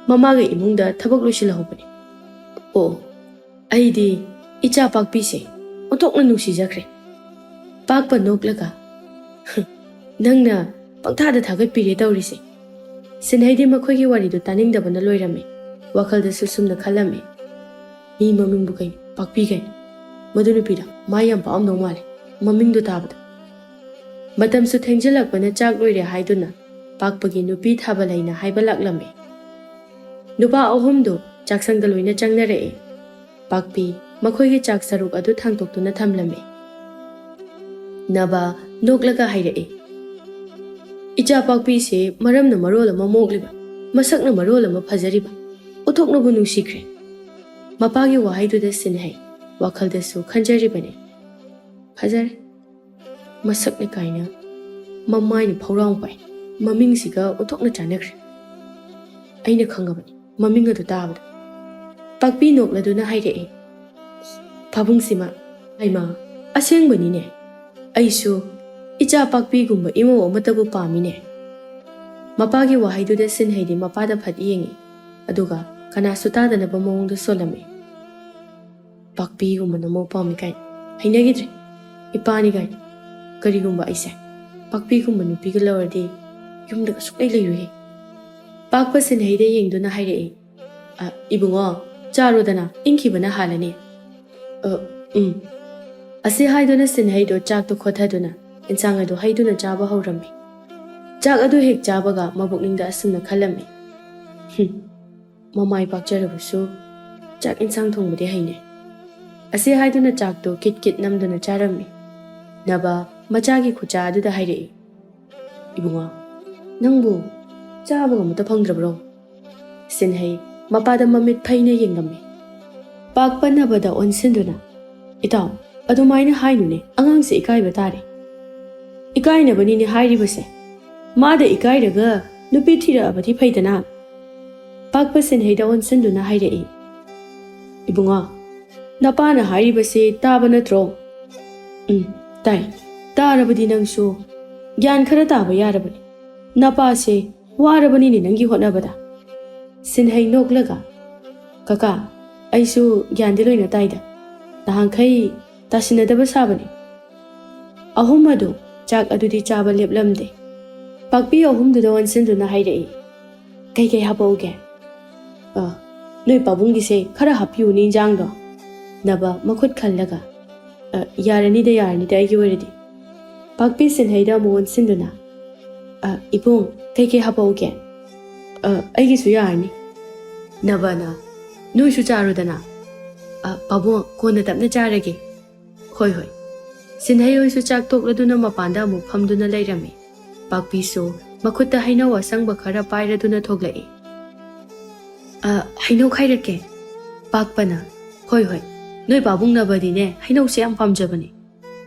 ꯃꯃꯥꯒ ꯏꯃꯨꯡꯗ ꯊꯕꯛ ꯂꯣꯏꯁꯤꯜꯍꯧꯕꯅꯦ"꯫ "ꯑꯣ, ꯑꯩꯗꯤ ꯏꯆꯥ ꯄꯥꯛꯄꯤꯁꯦ ꯑꯣꯟꯊꯣꯛꯅ ꯅꯨꯡꯁꯤꯖꯈ꯭ꯔꯦ"꯫ ꯄꯥꯛꯄ ꯅꯣꯛꯂꯒ, "ꯅꯪꯅ ꯄꯪꯊꯥꯗ ꯊꯥꯒꯠꯄꯤꯔꯦ ꯇꯧꯔꯤꯁꯦ"꯫ ꯁꯤꯟꯍꯩꯗꯤ ꯃꯈꯣꯏꯒꯤ ꯋꯥꯔꯤꯗꯨ ꯇꯥꯅꯤꯡꯗꯕꯅ ꯂꯣꯏꯔꯝꯃꯤ꯫ ꯋꯥꯈꯜꯗꯁꯨ ꯁꯨꯝꯅ ꯈꯜꯂꯝꯃꯤ, "ꯃꯤ ꯃꯃꯤꯡꯕꯨ ꯀꯩꯅꯣ, ꯄꯥꯛꯄꯤ ꯀꯩꯅꯣ? ꯃꯗꯨ ꯅꯨꯄꯤꯗꯣ ꯃꯥ ꯌꯥꯝ ꯄꯥꯛꯑꯝꯗꯧ ꯃꯥꯜꯂꯦ, ꯃꯃꯤꯡꯗꯣ ꯇꯥꯕꯗ"꯫ ꯃꯇꯝꯁꯨ ꯊꯦꯡꯖꯤꯜꯂꯛꯄꯅ ꯆꯥꯛ ꯂꯣꯏꯔꯦ ꯍꯥꯏꯗꯨꯅ ꯄꯥꯛꯄꯒꯤ ꯅꯨꯄꯤ ꯊꯥꯕ ꯂꯩꯅ ꯍꯥꯏꯕ ꯂꯥꯛꯂꯝꯃꯤ꯫ ꯅꯨꯄꯥ ꯑꯍꯨꯝꯗꯨ ꯆꯥꯛꯁꯪꯗ ꯂꯣꯏꯅ ꯆꯪꯅꯔꯛꯏ꯫ ꯄꯥꯛꯄꯤ ꯃꯈꯣꯏꯒꯤ ꯆꯥꯛ ꯁꯔꯨꯛ ꯑꯗꯨ ꯊꯥꯡꯇꯣꯛꯇꯨꯅ ꯊꯝꯂꯝꯃꯤ꯫ ꯅꯕ ꯅꯣꯛꯂꯒ ꯍꯥꯏꯔꯛꯏ, "ꯏꯆꯥ ꯄꯥꯛꯄꯤꯁꯦ ꯃꯔꯝꯅ ꯃꯔꯣꯜ ꯑꯃ ꯃꯣꯛꯂꯤꯕ, ꯃꯁꯛꯅ ꯃꯔꯣꯜ ꯑꯃ ꯐꯖꯔꯤꯕ, ꯎꯊꯣꯛꯅꯕꯨ ꯅꯨꯡꯁꯤꯈ꯭ꯔꯦ"꯫ ꯃꯄꯥꯒꯤ ꯋꯥꯍꯩꯗꯨꯗ ꯁꯤꯟꯍꯩ ꯋꯥꯈꯜꯗꯁꯨ ꯈꯟꯖꯔꯤꯕꯅꯤ, "ꯐꯖꯔꯦ, ꯃꯁꯛꯅ ꯀꯥꯏꯅ ꯃꯃꯥꯏꯅ ꯐꯧꯔꯥꯡ ꯄꯥꯏ, ꯃꯃꯤꯡꯁꯤꯒ ꯑꯣꯟꯊꯣꯛꯅ ꯆꯥꯟꯅꯈ꯭ꯔꯦ꯫ ꯑꯩꯅ ꯈꯪꯉꯕꯅꯤ ꯃꯃꯤꯡ ꯑꯗꯨ ꯇꯥꯕꯗ"꯫ ꯄꯥꯛꯄꯤ ꯅꯣꯛꯂꯗꯨꯅ ꯍꯥꯏꯔꯛꯏ, "ꯄꯥꯕꯨꯡꯁꯤꯃ, ꯍꯩꯃꯥ, ꯑꯁꯦꯡꯕꯅꯤꯅꯦ꯫ ꯑꯩꯁꯨ ꯏꯆꯥ ꯄꯥꯛꯄꯤꯒꯨꯝꯕ ꯏꯃꯧ ꯑꯃꯠꯇꯕꯨ ꯄꯥꯝꯃꯤꯅꯦ"꯫ ꯃꯄꯥꯒꯤ ꯋꯥꯍꯩꯗꯨꯗ ꯁꯤꯟꯍꯩꯗꯤ ꯃꯄꯥꯗ ꯐꯠ ꯌꯦꯡꯉꯤ, ꯑꯗꯨꯒ ꯀꯅꯥꯁꯨ ꯇꯥꯗꯅꯕ ꯃꯑꯣꯡꯗ ꯁꯣꯜꯂꯝꯃꯤ꯫ "ꯄꯥꯛꯄꯤꯒꯨꯝꯕ ꯅꯃꯧ ꯄꯥꯝꯃꯤ ꯀꯥꯏꯅ? ꯍꯩꯅꯈꯤꯗ꯭ꯔꯦ꯫ ꯏꯄꯥꯅꯤ ꯀꯥꯏꯅ꯫ ꯀꯔꯤꯒꯨꯝꯕ ꯑꯩꯁꯦ ꯄꯥꯛꯄꯤꯒꯨꯝꯕ ꯅꯨꯄꯤꯒ ꯂꯧꯔꯗꯤ ꯌꯨꯝꯗꯒ ꯁꯨꯛꯂꯩ ꯂꯩꯔꯣꯏꯍꯦ"꯫ ꯄꯥꯛꯄ ꯁꯤꯟꯍꯩꯗ ꯌꯦꯡꯗꯨꯅ ꯍꯥꯏꯔꯛꯏ, "ꯑ, ꯏꯕꯨꯡꯉꯣ, ꯆꯥꯔꯣꯗꯅ, ꯏꯪꯈꯤꯕꯅ ꯍꯥꯜꯂꯅꯤ"꯫ "ꯑ, ꯎꯝ"꯫ ꯑꯁꯤ ꯍꯥꯏꯗꯨꯅ ꯁꯤꯟꯍꯩꯗꯣ ꯆꯥꯛꯇꯣ ꯈꯣꯠꯊꯗꯨꯅ ꯏꯟꯁꯥꯡ ꯑꯗꯨ ꯍꯩꯗꯨꯅ ꯆꯥꯕ ꯍꯧꯔꯝꯃꯤ꯫ ꯆꯥꯛ ꯑꯗꯨ ꯍꯦꯛ ꯆꯥꯕꯒ ꯃꯕꯨꯛꯅꯤꯡꯗ ꯑꯁꯨꯝꯅ ꯈꯜꯂꯝꯃꯤ, "ꯍꯨꯝ, ꯃꯃꯥꯏ ꯄꯥꯛꯆꯔꯕꯁꯨ ꯆꯥꯛ ꯏꯟꯁꯥꯡ ꯊꯣꯡꯕꯗꯤ ꯍꯩꯅꯦ"꯫ ꯑꯁꯤ ꯍꯥꯏꯗꯨꯅ ꯆꯥꯛꯇꯨ ꯀꯤꯠ ꯀꯤꯠ ꯅꯝꯗꯨꯅ ꯆꯥꯔꯝꯃꯤ꯫ ꯅꯕ ꯃꯆꯥꯒꯤ ꯈꯨꯆꯥ ꯑꯗꯨꯗ ꯍꯥꯏꯔꯛꯏ, "ꯏꯕꯨꯡꯉꯣ, ꯅꯪꯕꯨ ꯆꯥꯕꯒ ꯑꯃꯠꯇ ꯐꯪꯗ꯭ꯔꯕ꯭ꯔꯣ?" ꯁꯤꯟꯍꯩ ꯃꯄꯥꯗ ꯃꯃꯤꯠ ꯐꯩꯅ ꯌꯦꯡꯂꯝꯃꯤ꯫ ꯄꯥꯛꯄ ꯅꯕꯗ ꯑꯣꯟꯁꯤꯟꯗꯨꯅ, "ꯏꯇꯥꯎ, ꯑꯗꯨꯃꯥꯏꯅ ꯍꯥꯏꯅꯨꯅꯦ, ꯑꯉꯥꯡꯁꯦ ꯏꯀꯥꯏꯕ ꯇꯥꯔꯦ"꯫ ꯏꯀꯥꯏꯅꯕꯅꯤꯅꯦ ꯍꯥꯏꯔꯤꯕꯁꯦ꯫ ꯃꯥꯗ ꯏꯀꯥꯏꯔꯒ ꯅꯨꯄꯤ ꯊꯤꯔꯛꯑꯕꯗꯤ ꯐꯩꯗꯅ꯫ ꯄꯥꯛꯄ ꯁꯤꯟꯍꯩꯗ ꯑꯣꯟꯁꯤꯟꯗꯨꯅ ꯍꯥꯏꯔꯛꯏ, "ꯏꯕꯨꯡꯉꯣ, ꯅꯄꯥꯅ ꯍꯥꯏꯔꯤꯕꯁꯦ ꯇꯥꯕ ꯅꯠꯇ꯭ꯔꯣ?" "ꯎꯝ, ꯇꯥꯏ꯫ ꯇꯥꯔꯕꯗꯤ ꯅꯪꯁꯨ ꯒ꯭ꯌꯥꯟ ꯈꯔ ꯇꯥꯕ ꯌꯥꯔꯕꯅꯤ꯫ ꯅꯄꯥꯁꯦ ꯋꯥꯔꯕꯅꯤꯅꯦ ꯅꯪꯒꯤ ꯍꯣꯠꯅꯕꯗ꯫" ꯁꯤꯟꯍꯩ ꯅꯣꯛꯂꯒ, "ꯀꯀꯥ, ꯑꯩꯁꯨ ꯒ꯭ꯌꯥꯟꯗꯤ ꯂꯣꯏꯅ ꯇꯥꯏꯗ꯫ ꯅꯍꯥꯟꯈꯩ ꯇꯥꯁꯤꯟꯅꯗꯕ ꯁꯥꯕꯅꯤ꯫" ꯑꯍꯨꯝ ꯑꯗꯨ ꯆꯥꯛ ꯑꯗꯨꯗꯤ ꯆꯥꯕ ꯂꯦꯞꯂꯝꯗꯦ꯫ ꯄꯥꯛꯄꯤ ꯑꯍꯨꯝꯗꯨꯗ ꯑꯣꯟꯁꯤꯟꯗꯨꯅ ꯍꯥꯏꯔꯛꯏ, "ꯀꯩꯀꯩ ꯍꯥꯄꯛꯎꯒꯦ?" "ꯑ, ꯅꯣꯏ ꯄꯥꯕꯨꯡꯒꯤꯁꯦ ꯈꯔ ꯍꯥꯞꯄꯤꯌꯨꯅꯦ ꯏꯟꯖꯥꯡꯗꯣ꯫" ꯅꯕ ꯃꯈꯨꯠ ꯈꯜꯂꯒ, "ꯑ, ꯌꯥꯔꯅꯤꯗ, ꯌꯥꯔꯅꯤꯗ ꯑꯩꯒꯤ ꯑꯣꯏꯔꯗꯤ꯫" ꯄꯥꯛꯄꯤ ꯁꯤꯟꯍꯩꯗ ꯑꯃꯨꯛ ꯑꯣꯟꯁꯤꯟꯗꯨꯅ, "ꯑ, ꯏꯕꯨꯡ, ꯀꯩꯀꯩ ꯍꯥꯄꯛꯎꯒꯦ?" "ꯑ, ꯑꯩꯒꯤꯁꯨ ꯌꯥꯔꯅꯤ꯫" ꯅꯕꯅ, "ꯅꯣꯏꯁꯨ ꯆꯥꯔꯣꯗꯅ꯫" "ꯑ, ꯄꯥꯕꯨꯡ, ꯀꯣꯟꯅ ꯇꯞꯅ ꯆꯥꯔꯒꯦ꯫" "ꯍꯣꯏ, ꯍꯣꯏ꯫" ꯁꯤꯟꯍꯩ ꯍꯣꯏꯁꯨ ꯆꯥꯛ ꯇꯣꯛꯂꯗꯨꯅ ꯃꯄꯥꯟꯗ ꯑꯃꯨꯛ ꯐꯝꯗꯨꯅ ꯂꯩꯔꯝꯃꯤ꯫ ꯄꯥꯛꯄꯤꯁꯨ ꯃꯈꯨꯠꯇ ꯍꯩꯅꯧ ꯑꯁꯪꯕ ꯈꯔ ꯄꯥꯏꯔꯗꯨꯅ ꯊꯣꯛꯂꯛꯏ꯫ "ꯑ, ꯍꯩꯅꯧ ꯈꯥꯏꯔꯛꯀꯦ꯫" ꯄꯥꯛꯄꯅ, "ꯍꯣꯏ, ꯍꯣꯏ꯫ ꯅꯣꯏ ꯄꯥꯕꯨꯡ ꯅꯕꯗꯤꯅꯦ ꯍꯩꯅꯧꯁꯦ ꯌꯥꯝ ꯄꯥꯝꯖꯕꯅꯦ꯫"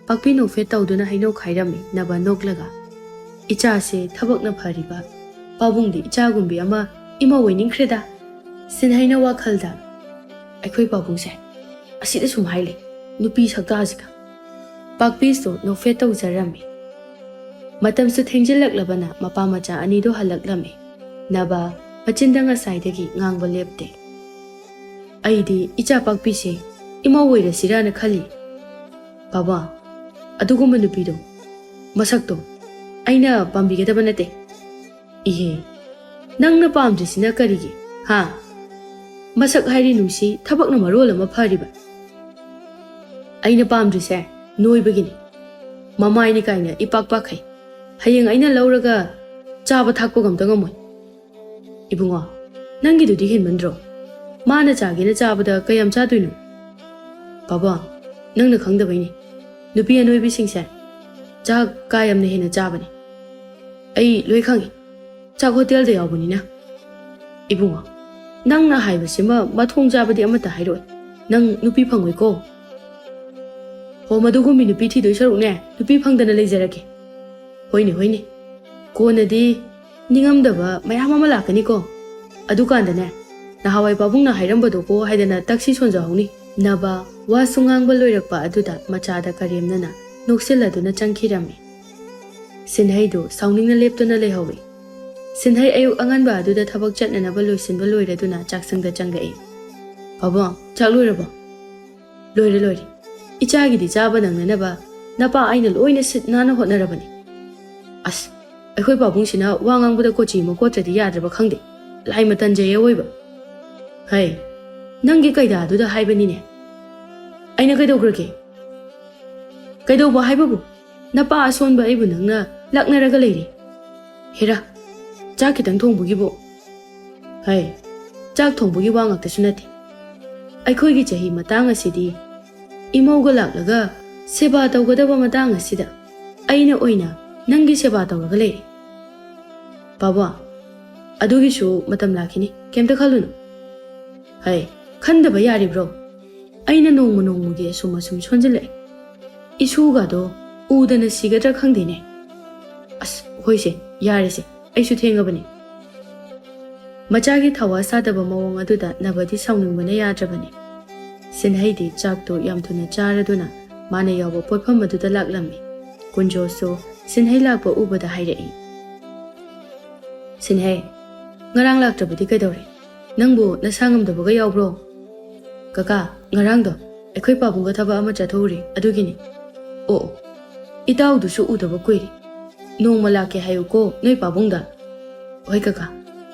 ꯄꯥꯛꯄꯤ ꯅꯣꯛꯐꯦꯠ ꯇꯧꯗꯨꯅ ꯍꯩꯅꯧ ꯈꯥꯏꯔꯝꯃꯤ꯫ ꯅꯕ ꯅꯣꯛꯂꯒ, "ꯏꯆꯥꯁꯦ ꯊꯕꯛꯅ ꯐꯔꯤꯕ, ꯄꯥꯕꯨꯡꯗꯤ ꯏꯆꯥꯒꯨꯝꯕꯤ ꯑꯃ ꯏꯃꯧ ꯑꯣꯏꯅꯤꯡꯈ꯭ꯔꯦꯗ꯫" ꯁꯤꯟꯍꯩꯅ ꯋꯥꯈꯜꯗ, "ꯑꯩꯈꯣꯏ ꯄꯥꯕꯨꯡꯁꯦ ꯑꯁꯤꯗ ꯁꯨꯝ ꯍꯥꯏ ꯂꯩ, ꯅꯨꯄꯤ ꯁꯛꯇꯥꯁꯤꯒ꯫" ꯄꯥꯛꯄꯤꯁꯨ ꯅꯣꯛꯐꯦꯠ ꯇꯧꯖꯔꯝꯃꯤ꯫ ꯃꯇꯝꯁꯨ ꯊꯦꯡꯖꯤꯜꯂꯛꯂꯕꯅ ꯃꯄꯥ ꯃꯆꯥ ꯑꯅꯤꯗꯨ ꯍꯜꯂꯛꯂꯝꯃꯤ꯫ ꯅꯕ ꯃꯆꯤꯟꯗ ꯉꯁꯥꯏꯗꯒꯤ ꯉꯥꯡꯕ ꯂꯦꯞꯇꯦ꯫ "ꯑꯩꯗꯤ ꯏꯆꯥ ꯄꯥꯛꯄꯤꯁꯦ ꯏꯃꯧ ꯑꯣꯏꯔꯁꯤꯔꯥꯅ ꯈꯜꯂꯤ꯫" "ꯕꯥꯕꯥ, ꯑꯗꯨꯒꯨꯝꯕ ꯅꯨꯄꯤꯗꯣ, ꯃꯁꯛꯇꯣ ꯑꯩꯅ ꯄꯥꯝꯕꯤꯒꯗꯕ ꯅꯠꯇꯦ꯫" "ꯏꯍꯦ, ꯅꯪꯅ ꯄꯥꯝꯗ꯭ꯔꯤꯁꯤꯅ ꯀꯔꯤꯒꯤ? ꯍꯥ? ꯃꯁꯛ ꯍꯥꯏꯔꯤ ꯅꯨꯡꯁꯤ, ꯊꯕꯛꯅ ꯃꯔꯣꯜ ꯑꯃ ꯐꯔꯤꯕ꯫ ꯑꯩꯅ ꯄꯥꯝꯗ꯭ꯔꯤꯁꯦ ꯅꯣꯏꯕꯒꯤꯅꯤ꯫ ꯃꯃꯥꯏꯅꯤ ꯀꯥꯏꯅ ꯏꯄꯥꯛ ꯄꯥꯛꯈꯩ꯫ ꯍꯌꯦꯡ ꯑꯩꯅ ꯂꯧꯔꯒ ꯆꯥꯕ ꯊꯛꯄꯒ ꯑꯝꯇ ꯉꯝꯃꯣꯏ꯫" "ꯏꯕꯨꯡꯉꯣ, ꯅꯪꯒꯤꯗꯨꯗꯤ ꯍꯦꯟꯃꯟꯗ꯭ꯔꯣ? ꯃꯥꯅ ꯆꯥꯒꯦꯅ ꯆꯥꯕꯗ ꯀꯌꯥꯝ ꯆꯥꯗꯣꯏꯅꯣ?" "ꯕꯥꯕꯥ, ꯅꯪꯅ ꯈꯪꯗꯕꯩꯅꯤ꯫ ꯅꯨꯄꯤ ꯑꯅꯣꯏꯕꯤꯁꯤꯡꯁꯦ ꯆꯥꯛ ꯀꯥ ꯌꯥꯝꯅ ꯍꯦꯟꯅ ꯆꯥꯕꯅꯤ꯫ ꯑꯩ ꯂꯣꯏ ꯈꯪꯉꯤ꯫ ꯆꯥꯛ ꯍꯣꯇꯦꯜꯗ ꯌꯥꯎꯕꯅꯤꯅ꯫" "ꯏꯕꯨꯡꯉꯣ, ꯅꯪꯅ ꯍꯥꯏꯕꯁꯤꯃ ꯃꯊꯣꯡ ꯆꯥꯕꯗꯤ ꯑꯃꯠꯇ ꯍꯥꯏꯔꯛꯑꯣꯏ꯫ ꯅꯪ ꯅꯨꯄꯤ ꯐꯪꯉꯣꯏꯀꯣ꯫" "ꯍꯣ, ꯃꯗꯨꯒꯨꯝꯕꯤ ꯅꯨꯄꯤ ꯊꯤꯗꯣꯏ ꯁꯔꯨꯛꯅꯦ, ꯅꯨꯄꯤ ꯐꯪꯗꯅ ꯂꯩꯖꯔꯒꯦ꯫ "ꯍꯣꯏꯅꯦ, ꯍꯣꯏꯅꯦ, ꯀꯣꯟꯅꯗꯤ ꯅꯤꯡꯉꯝꯗꯕ ꯃꯌꯥꯝ ꯑꯃ ꯂꯥꯛꯀꯅꯤꯀꯣ꯫ ꯑꯗꯨꯀꯥꯟꯗꯅꯦ, ꯅꯍꯥꯟꯋꯥꯏ ꯄꯥꯕꯨꯡꯅ ꯍꯥꯏꯔꯝꯕꯗꯣꯀꯣ" ꯍꯥꯏꯗꯅ ꯇꯛꯁꯤ ꯁꯣꯟꯖꯍꯧꯅꯤ꯫ ꯅꯕ ꯋꯥꯁꯨ ꯉꯥꯡꯕ ꯂꯣꯏꯔꯛꯄ ꯑꯗꯨꯗ ꯃꯆꯥꯗ ꯀꯔꯦꯝꯅꯅ ꯅꯣꯛꯁꯤꯜꯂꯗꯨꯅ ꯆꯪꯈꯤꯔꯝꯃꯤ꯫ ꯁꯤꯟꯍꯩꯗꯨ ꯁꯥꯎꯅꯤꯡꯅ ꯂꯦꯞꯇꯨꯅ ꯂꯩꯍꯧꯏ꯫ ꯁꯤꯟꯍꯩ ꯑꯌꯨꯛ ꯑꯉꯟꯕ ꯑꯗꯨꯗ ꯊꯕꯛ ꯆꯠꯅꯅꯕ ꯂꯣꯏꯁꯤꯟꯕ ꯂꯣꯏꯔꯗꯨꯅ ꯆꯥꯛꯁꯪꯗ ꯆꯪꯂꯛꯏ꯫ "ꯄꯥꯕꯨꯡ, ꯆꯥꯛ ꯂꯣꯏꯔꯕꯣ?" "ꯂꯣꯏꯔꯦ, ꯂꯣꯏꯔꯦ꯫ ꯏꯆꯥꯒꯤꯗꯤ ꯆꯥꯕ ꯅꯪꯅꯅꯕ ꯅꯄꯥ ꯑꯩꯅ ꯂꯣꯏꯅ ꯁꯤꯠ ꯅꯥꯟꯅ ꯍꯣꯠꯅꯔꯕꯅꯤ꯫ ꯑꯁ, ꯑꯩꯈꯣꯏ ꯄꯥꯕꯨꯡꯁꯤꯅ ꯋꯥ ꯉꯥꯡꯕꯗ ꯀꯣꯆꯤ ꯑꯃ ꯀꯣꯠꯇ꯭ꯔꯗꯤ ꯌꯥꯗ꯭ꯔꯕ ꯈꯪꯗꯦ꯫ ꯂꯥꯏꯃ ꯇꯟꯖꯩꯌꯦ ꯑꯋꯣꯏꯕ꯫ ꯍꯩ, ꯅꯪꯒꯤ ꯀꯩꯗꯥꯗꯨꯗ ꯍꯥꯏꯕꯅꯤꯅꯦ꯫ ꯑꯩꯅ ꯀꯩꯗꯧꯈ꯭ꯔꯒꯦ?" "ꯀꯩꯗꯧꯕ ꯍꯥꯏꯕꯕꯨ, ꯅꯄꯥ ꯑꯁꯣꯟꯕ ꯑꯩꯕꯨ ꯅꯪꯅ ꯂꯛꯅꯔꯒ ꯂꯩꯔꯤ꯫ ꯍꯦꯔꯥ, ꯆꯥꯛ ꯈꯤꯇꯪ ꯊꯣꯡꯕꯒꯤꯕꯨ꯫ ꯍꯩ, ꯆꯥꯛ ꯊꯣꯡꯕꯒꯤ ꯋꯥ ꯉꯥꯛꯇꯁꯨ ꯅꯠꯇꯦ꯫ ꯑꯩꯈꯣꯏꯒꯤ ꯆꯍꯤ ꯃꯇꯥꯡ ꯑꯁꯤꯗꯤ ꯏꯃꯧꯒ ꯂꯥꯛꯂꯒ ꯁꯦꯕꯥ ꯇꯧꯒꯗꯕ ꯃꯇꯥꯡ ꯑꯁꯤꯗ ꯑꯩꯅ ꯑꯣꯏꯅ ꯅꯪꯒꯤ ꯁꯦꯕꯥ ꯇꯧꯔꯒ ꯂꯩꯔꯦ꯫ ꯄꯥꯕꯨꯡ, ꯑꯗꯨꯒꯤꯁꯨ ꯃꯇꯝ ꯂꯥꯛꯈꯤꯅꯤ, ꯀꯩꯝꯇ ꯈꯜꯂꯨꯅꯨ꯫" "ꯍꯩ, ꯈꯟꯗꯕ ꯌꯥꯔꯤꯕ꯭ꯔꯣ? ꯑꯩꯅ ꯅꯣꯡꯃ ꯅꯣꯡꯃꯒꯤ ꯑꯁꯨꯝ ꯑꯁꯨꯝ ꯁꯣꯟꯖꯤꯜꯂꯛꯑꯦ꯫ ꯏꯁꯨꯒꯗꯣ ꯎꯗꯅ ꯁꯤꯒꯗ꯭ꯔꯥ ꯈꯪꯗꯦꯅꯦ꯫ ꯑꯁ, ꯍꯣꯏꯁꯦ, ꯌꯥꯔꯦꯁꯦ, ꯑꯩꯁꯨ ꯊꯦꯡꯉꯕꯅꯤ꯫" ꯃꯆꯥꯒꯤ ꯊꯋꯥ ꯁꯥꯗꯕ ꯃꯑꯣꯡ ꯑꯗꯨꯗ ꯅꯕꯗꯤ ꯁꯥꯎꯅꯤꯡꯕꯅ ꯌꯥꯗ꯭ꯔꯕꯅꯤ꯫ ꯁꯤꯟꯍꯩꯗꯤ ꯆꯥꯛꯇꯨ ꯌꯥꯝ ꯊꯨꯅ ꯆꯥꯔꯗꯨꯅ ꯃꯥꯅ ꯌꯥꯎꯕ ꯄꯣꯠꯐꯝ ꯑꯗꯨꯗ ꯂꯥꯛꯂꯝꯃꯤ꯫ ꯀꯨꯟꯖꯣꯁꯨ ꯁꯤꯟꯍꯩ ꯂꯥꯛꯄ ꯎꯕꯗ ꯍꯥꯏꯔꯛꯏ꯫ "ꯁꯤꯟꯍꯩ, ꯉꯔꯥꯡ ꯂꯥꯛꯇ꯭ꯔꯕꯗꯤ ꯀꯩꯗꯧꯔꯦ? ꯅꯪꯕꯨ ꯅꯁꯥ ꯉꯝꯗꯕꯒ ꯌꯥꯎꯕ꯭ꯔꯣ?" "ꯀꯀꯥ, ꯉꯔꯥꯡꯗꯣ ꯑꯩꯈꯣꯏ ꯄꯥꯕꯨꯡꯒ ꯊꯕꯛ ꯑꯃ ꯆꯠꯊꯣꯛꯎꯔꯦ, ꯑꯗꯨꯒꯤꯅꯤ꯫" "ꯑꯣ, ꯑꯣ, ꯏꯇꯥꯎꯗꯨꯁꯨ ꯎꯗꯕ ꯀꯨꯏꯔꯦ꯫ ꯅꯣꯡꯃ ꯂꯥꯛꯀꯦ ꯍꯥꯏꯌꯨꯀꯣ ꯅꯣꯏ ꯄꯥꯕꯨꯡꯗ꯫" "ꯍꯣꯏ ꯀꯀꯥ꯫"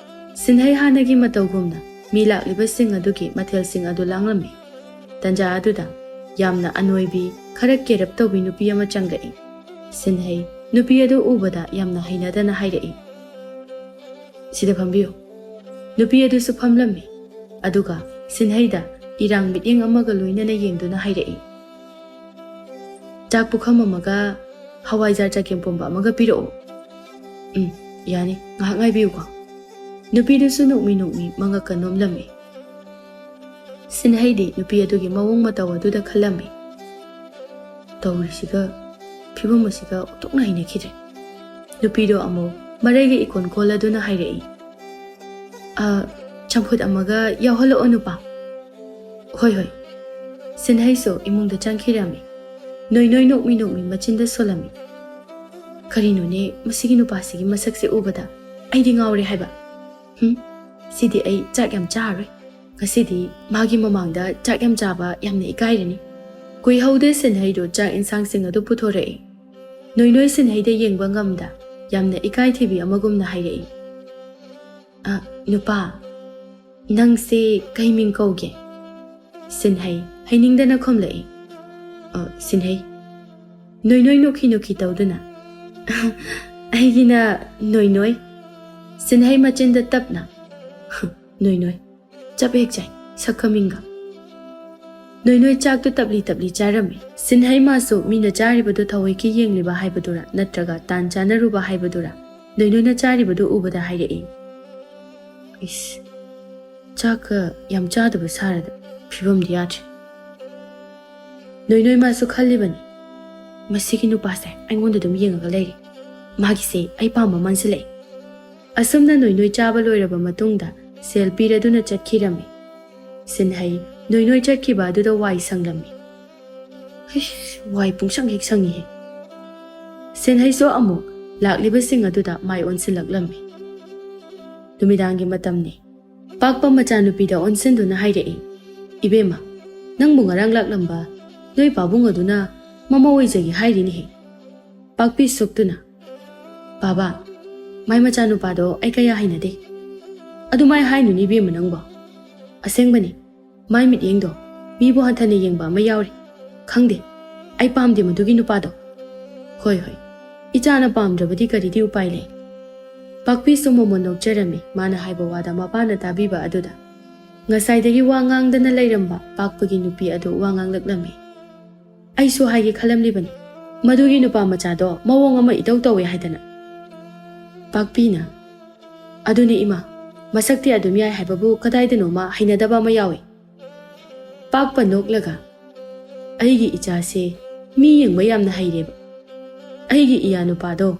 ꯁꯤꯟꯍꯩ ꯍꯥꯟꯅꯒꯤ ꯃꯇꯧꯒꯨꯝꯅ ꯃꯤ ꯂꯥꯛꯂꯤꯕꯁꯤꯡ ꯑꯗꯨꯒꯤ ꯃꯊꯦꯜꯁꯤꯡ ꯑꯗꯨ ꯂꯥꯡꯂꯝꯃꯤ꯫ ꯇꯟꯖꯥ ꯑꯗꯨꯗ ꯌꯥꯝꯅ ꯑꯅꯣꯏꯕꯤ, ꯈꯔ ꯀꯦꯔꯞ ꯇꯧꯕꯤ ꯅꯨꯄꯤ ꯑꯃ ꯆꯪꯂꯛꯏ꯫ ꯁꯤꯟꯍꯩ ꯅꯨꯄꯤ ꯑꯗꯨ ꯎꯕꯗ ꯌꯥꯝꯅ ꯍꯩꯅꯗꯅ ꯍꯥꯏꯔꯛꯏ, "ꯁꯤꯗ ꯐꯝꯕꯤꯌꯨ꯫" ꯅꯨꯄꯤ ꯑꯗꯨꯁꯨ ꯐꯝꯂꯝꯃꯤ꯫ ꯑꯗꯨꯒ ꯁꯤꯟꯍꯩꯗ ꯏꯔꯥꯡ ꯃꯤꯠꯌꯦꯡ ꯑꯃꯒ ꯂꯣꯏꯅꯅ ꯌꯦꯡꯗꯨꯅ ꯍꯥꯏꯔꯛꯏ, "ꯆꯥꯛ ꯄꯨꯈꯝ ꯑꯃꯒ ꯍꯋꯥꯏꯖꯥꯔ ꯆꯒꯦꯝꯄꯣꯝꯕ ꯑꯃꯒ ꯄꯤꯔꯛꯑꯣ꯫" "ꯎꯝ, ꯌꯥꯅꯤ, ꯉꯥꯏꯍꯥꯛ ꯉꯥꯏꯕꯤꯌꯨꯀꯣ꯫" ꯅꯨꯄꯤꯗꯨꯁꯨ ꯅꯣꯛꯃꯤ ꯅꯣꯛꯃꯤ ꯃꯉꯛꯀ ꯅꯣꯝꯂꯝꯃꯤ꯫ ꯁꯤꯟꯍꯩꯗꯤ ꯅꯨꯄꯤ ꯑꯗꯨꯒꯤ ꯃꯑꯣꯡ ꯃꯇꯧ ꯑꯗꯨꯗ ꯈꯜꯂꯝꯃꯤ꯫ "ꯇꯧꯔꯤꯁꯤꯒ, ꯐꯤꯕꯝ ꯑꯁꯤꯒ ꯑꯣꯟꯊꯣꯛꯅ ꯍꯩꯅꯈꯤꯗ꯭ꯔꯦ꯫ ꯅꯨꯄꯤꯗꯣ ꯑꯃꯨꯛ ꯃꯔꯩꯒ ꯏꯀꯣꯟ ꯀꯣꯜꯂꯗꯨꯅ ꯍꯥꯏꯔꯛꯏ, "ꯑ, ꯆꯝꯐꯨꯠ ꯑꯃꯒ ꯌꯥꯎꯍꯜꯂꯛꯑꯣ, ꯅꯨꯄꯥ꯫" "ꯍꯣꯏ, ꯍꯣꯏ꯫" ꯁꯤꯟꯍꯩꯁꯨ ꯏꯃꯨꯡꯗ ꯆꯪꯈꯤꯔꯝꯃꯤ꯫ ꯅꯣꯏ ꯅꯣꯏ ꯅꯣꯛꯃꯤ ꯅꯣꯛꯃꯤ ꯃꯆꯤꯟꯗ ꯁꯣꯜꯂꯝꯃꯤ꯫ "ꯀꯔꯤꯅꯣꯅꯦ, ꯃꯁꯤꯒꯤ ꯅꯨꯄꯥꯁꯤꯒꯤ ꯃꯁꯛꯁꯦ ꯎꯕꯗ ꯑꯩꯗꯤ ꯉꯥꯎꯔꯦ ꯍꯥꯏꯕ꯫ ꯍꯨꯝ, ꯁꯤꯗꯤ ꯑꯩ ꯆꯥꯛ ꯌꯥꯝ ꯆꯥꯔꯔꯣꯏ꯫ ꯉꯁꯤꯗꯤ ꯃꯥꯒꯤ ꯃꯃꯥꯡꯗ ꯆꯥꯛ ꯌꯥꯝ ꯆꯥꯕ ꯌꯥꯝꯅ ꯏꯀꯥꯏꯔꯅꯤ꯫" ꯀꯨꯏꯍꯧꯗꯦ, ꯁꯤꯟꯍꯩꯗꯣ ꯆꯥꯛ ꯏꯟꯁꯥꯡꯁꯤꯡ ꯑꯗꯨ ꯄꯨꯊꯣꯔꯛꯑꯦ꯫ ꯅꯣꯏ ꯅꯣꯏ ꯁꯤꯟꯍꯩꯗ ꯌꯦꯡꯕ ꯉꯝꯗ ꯌꯥꯝꯅ ꯏꯀꯥꯏꯊꯤꯕꯤ ꯑꯃꯒꯨꯝꯅ ꯍꯥꯏꯔꯛꯏ, "ꯑ, ꯅꯨꯄꯥ, ꯅꯪꯁꯦ ꯀꯩ ꯃꯤꯡ ꯀꯧꯒꯦ?" ꯁꯤꯟꯍꯩ ꯍꯩꯅꯤꯡꯗꯅ ꯈꯨꯝꯂꯛꯏ꯫ "ꯑ, ꯁꯤꯟꯍꯩ꯫" ꯅꯣꯏ ꯅꯣꯏ ꯅꯣꯛꯈꯤ ꯅꯣꯛꯈꯤ ꯇꯧꯗꯨꯅ, "ꯑꯩꯒꯤꯅ ꯅꯣꯏ ꯅꯣꯏ꯫" ꯁꯤꯟꯍꯩ ꯃꯆꯤꯟꯗ ꯇꯞꯅ, "ꯅꯣꯏ ꯅꯣꯏ, ꯆꯞ ꯍꯦꯛ ꯆꯥꯏ, ꯁꯛꯀ ꯃꯤꯡꯒ꯫" ꯅꯣꯏ ꯅꯣꯏ ꯆꯥꯛꯇꯨ ꯇꯞꯂꯤ ꯇꯞꯂꯤ ꯆꯥꯔꯝꯃꯤ꯫ ꯁꯤꯟꯍꯩ ꯃꯥꯁꯨ ꯃꯤꯅ ꯆꯥꯔꯤꯕꯗꯨ ꯊꯑꯣꯏꯀꯤ ꯌꯦꯡꯂꯤꯕ ꯍꯥꯏꯕꯗꯨꯔꯥ, ꯅꯠꯇ꯭ꯔꯒ ꯇꯥꯟ ꯆꯥꯅꯔꯨꯕ ꯍꯥꯏꯕꯗꯨꯔꯥ, ꯅꯣꯏ ꯅꯣꯏꯅ ꯆꯥꯔꯤꯕꯗꯨ ꯎꯕꯗ ꯍꯥꯏꯔꯛꯏ, "ꯏꯁ, ꯆꯥꯛꯀ ꯌꯥꯝ ꯆꯥꯗꯕ ꯁꯥꯔꯗ, ꯐꯤꯕꯝꯗꯤ ꯌꯥꯗ꯭ꯔꯦ꯫" ꯅꯣꯏ ꯅꯣꯏ ꯃꯥꯁꯨ ꯈꯜꯂꯤꯕꯅꯤ, "ꯃꯁꯤꯒꯤ ꯅꯨꯄꯥꯁꯦ ꯑꯩꯉꯣꯟꯗ ꯑꯗꯨꯝ ꯌꯦꯡꯉꯒ ꯂꯩꯔꯦ꯫ ꯃꯥꯒꯤꯁꯦ ꯑꯩ ꯄꯥꯝꯕ ꯃꯥꯟꯁꯤꯜꯂꯛꯑꯦ꯫" ꯑꯁꯨꯝꯅ ꯅꯣꯏ ꯅꯣꯏ ꯆꯥꯕ ꯂꯣꯏꯔꯕ ꯃꯇꯨꯡꯗ ꯁꯦꯜ ꯄꯤꯔꯗꯨꯅ ꯆꯠꯈꯤꯔꯝꯃꯤ꯫ ꯁꯤꯟꯍꯩ ꯅꯣꯏ ꯅꯣꯏ ꯆꯠꯈꯤꯕ ꯑꯗꯨꯗ ꯋꯥꯏ ꯁꯪꯂꯝꯃꯤ꯫ "ꯍꯩꯁ, ꯋꯥꯏ ꯄꯨꯡꯁꯪ ꯍꯦꯛ ꯁꯪꯉꯤꯍꯦ꯫" ꯁꯤꯟꯍꯩꯁꯨ ꯑꯃꯨꯛ ꯂꯥꯛꯂꯤꯕꯁꯤꯡ ꯑꯗꯨꯗ ꯃꯥꯏ ꯑꯣꯟꯁꯤꯜꯂꯛꯂꯝꯃꯤ꯫ ꯅꯨꯃꯤꯗꯥꯡꯒꯤ ꯃꯇꯝꯅꯤ꯫ ꯄꯥꯛꯄ ꯃꯆꯥꯅꯨꯄꯤꯗ ꯑꯣꯟꯁꯤꯟꯗꯨꯅ ꯍꯥꯏꯔꯛꯏ, "ꯏꯕꯦꯝꯃ, ꯅꯪꯕꯨ ꯉꯔꯥꯡ ꯂꯥꯛꯂꯝꯕ ꯅꯣꯏ ꯄꯥꯕꯨꯡ ꯑꯗꯨꯅ ꯃꯃꯧ ꯑꯣꯏꯖꯒꯦ ꯍꯥꯏꯔꯤꯅꯦꯍꯦ꯫" ꯄꯥꯛꯄꯤ ꯁꯨꯛꯇꯨꯅ, "ꯕꯥꯕꯥ, ꯃꯥꯏ ꯃꯆꯥꯅꯨꯄꯥꯗꯣ ꯑꯩ ꯀꯌꯥ ꯍꯩꯅꯗꯦ꯫" "ꯑꯗꯨꯃꯥꯏ ꯍꯥꯏꯅꯨꯅꯦ ꯏꯕꯦꯝꯃ ꯅꯪꯕꯣ꯫ ꯑꯁꯦꯡꯕꯅꯤ, ꯃꯥꯏ ꯃꯤꯠꯌꯦꯡꯗꯣ ꯃꯤꯕꯨ ꯍꯟꯊꯅ ꯌꯦꯡꯕ ꯑꯃ ꯌꯥꯎꯔꯤ꯫ ꯈꯪꯗꯦ, ꯑꯩ ꯄꯥꯝꯗꯦ ꯃꯗꯨꯒꯤ ꯅꯨꯄꯥꯗꯣ꯫" "ꯍꯣꯏ, ꯍꯣꯏ, ꯏꯆꯥꯅ ꯄꯥꯝꯗ꯭ꯔꯕꯗꯤ ꯀꯔꯤꯗꯤ ꯎꯄꯥꯏ ꯂꯩ?" ꯄꯥꯛꯄꯤꯁꯨ ꯃꯣꯃꯣꯟ ꯅꯣꯛꯆꯔꯝꯃꯤ, ꯃꯥꯅ ꯍꯥꯏꯕ ꯋꯥꯗ ꯃꯄꯥꯅ ꯇꯥꯕꯤꯕ ꯑꯗꯨꯗ꯫ ꯉꯁꯥꯏꯗꯒꯤ ꯋꯥ ꯉꯥꯡꯗꯅ ꯂꯩꯔꯝꯕ ꯄꯥꯛꯄꯒꯤ ꯅꯨꯄꯤ ꯑꯗꯨ ꯋꯥ ꯉꯥꯡꯂꯛꯂꯝꯃꯤ꯫ "ꯑꯩꯁꯨ ꯍꯥꯏꯒꯦ ꯈꯜꯂꯝꯂꯤꯕꯅꯤ, ꯃꯗꯨꯒꯤ ꯅꯨꯄꯥ ꯃꯆꯥꯗꯣ ꯃꯑꯣꯡ ꯑꯃ ꯏꯇꯧ ꯇꯧꯋꯦ ꯍꯥꯏꯗꯅ꯫" ꯄꯥꯛꯄꯤꯅ, "ꯑꯗꯨꯅꯤ ꯏꯃꯥ, ꯃꯁꯛꯇꯤ ꯑꯗꯨꯝ ꯌꯥꯏ ꯍꯥꯏꯕꯕꯨ ꯀꯗꯥꯏꯗꯅꯣꯃ ꯍꯩꯅꯗꯕ ꯑꯃ ꯌꯥꯎꯏ꯫" ꯄꯥꯛꯄ ꯅꯣꯛꯂꯒ, "ꯑꯩꯒꯤ ꯏꯆꯥꯁꯦ ꯃꯤ ꯌꯦꯡꯕ ꯌꯥꯝꯅ ꯍꯩꯔꯦꯕ꯫ ꯑꯩꯒꯤ ꯏꯌꯥ ꯅꯨꯄꯥꯗꯣ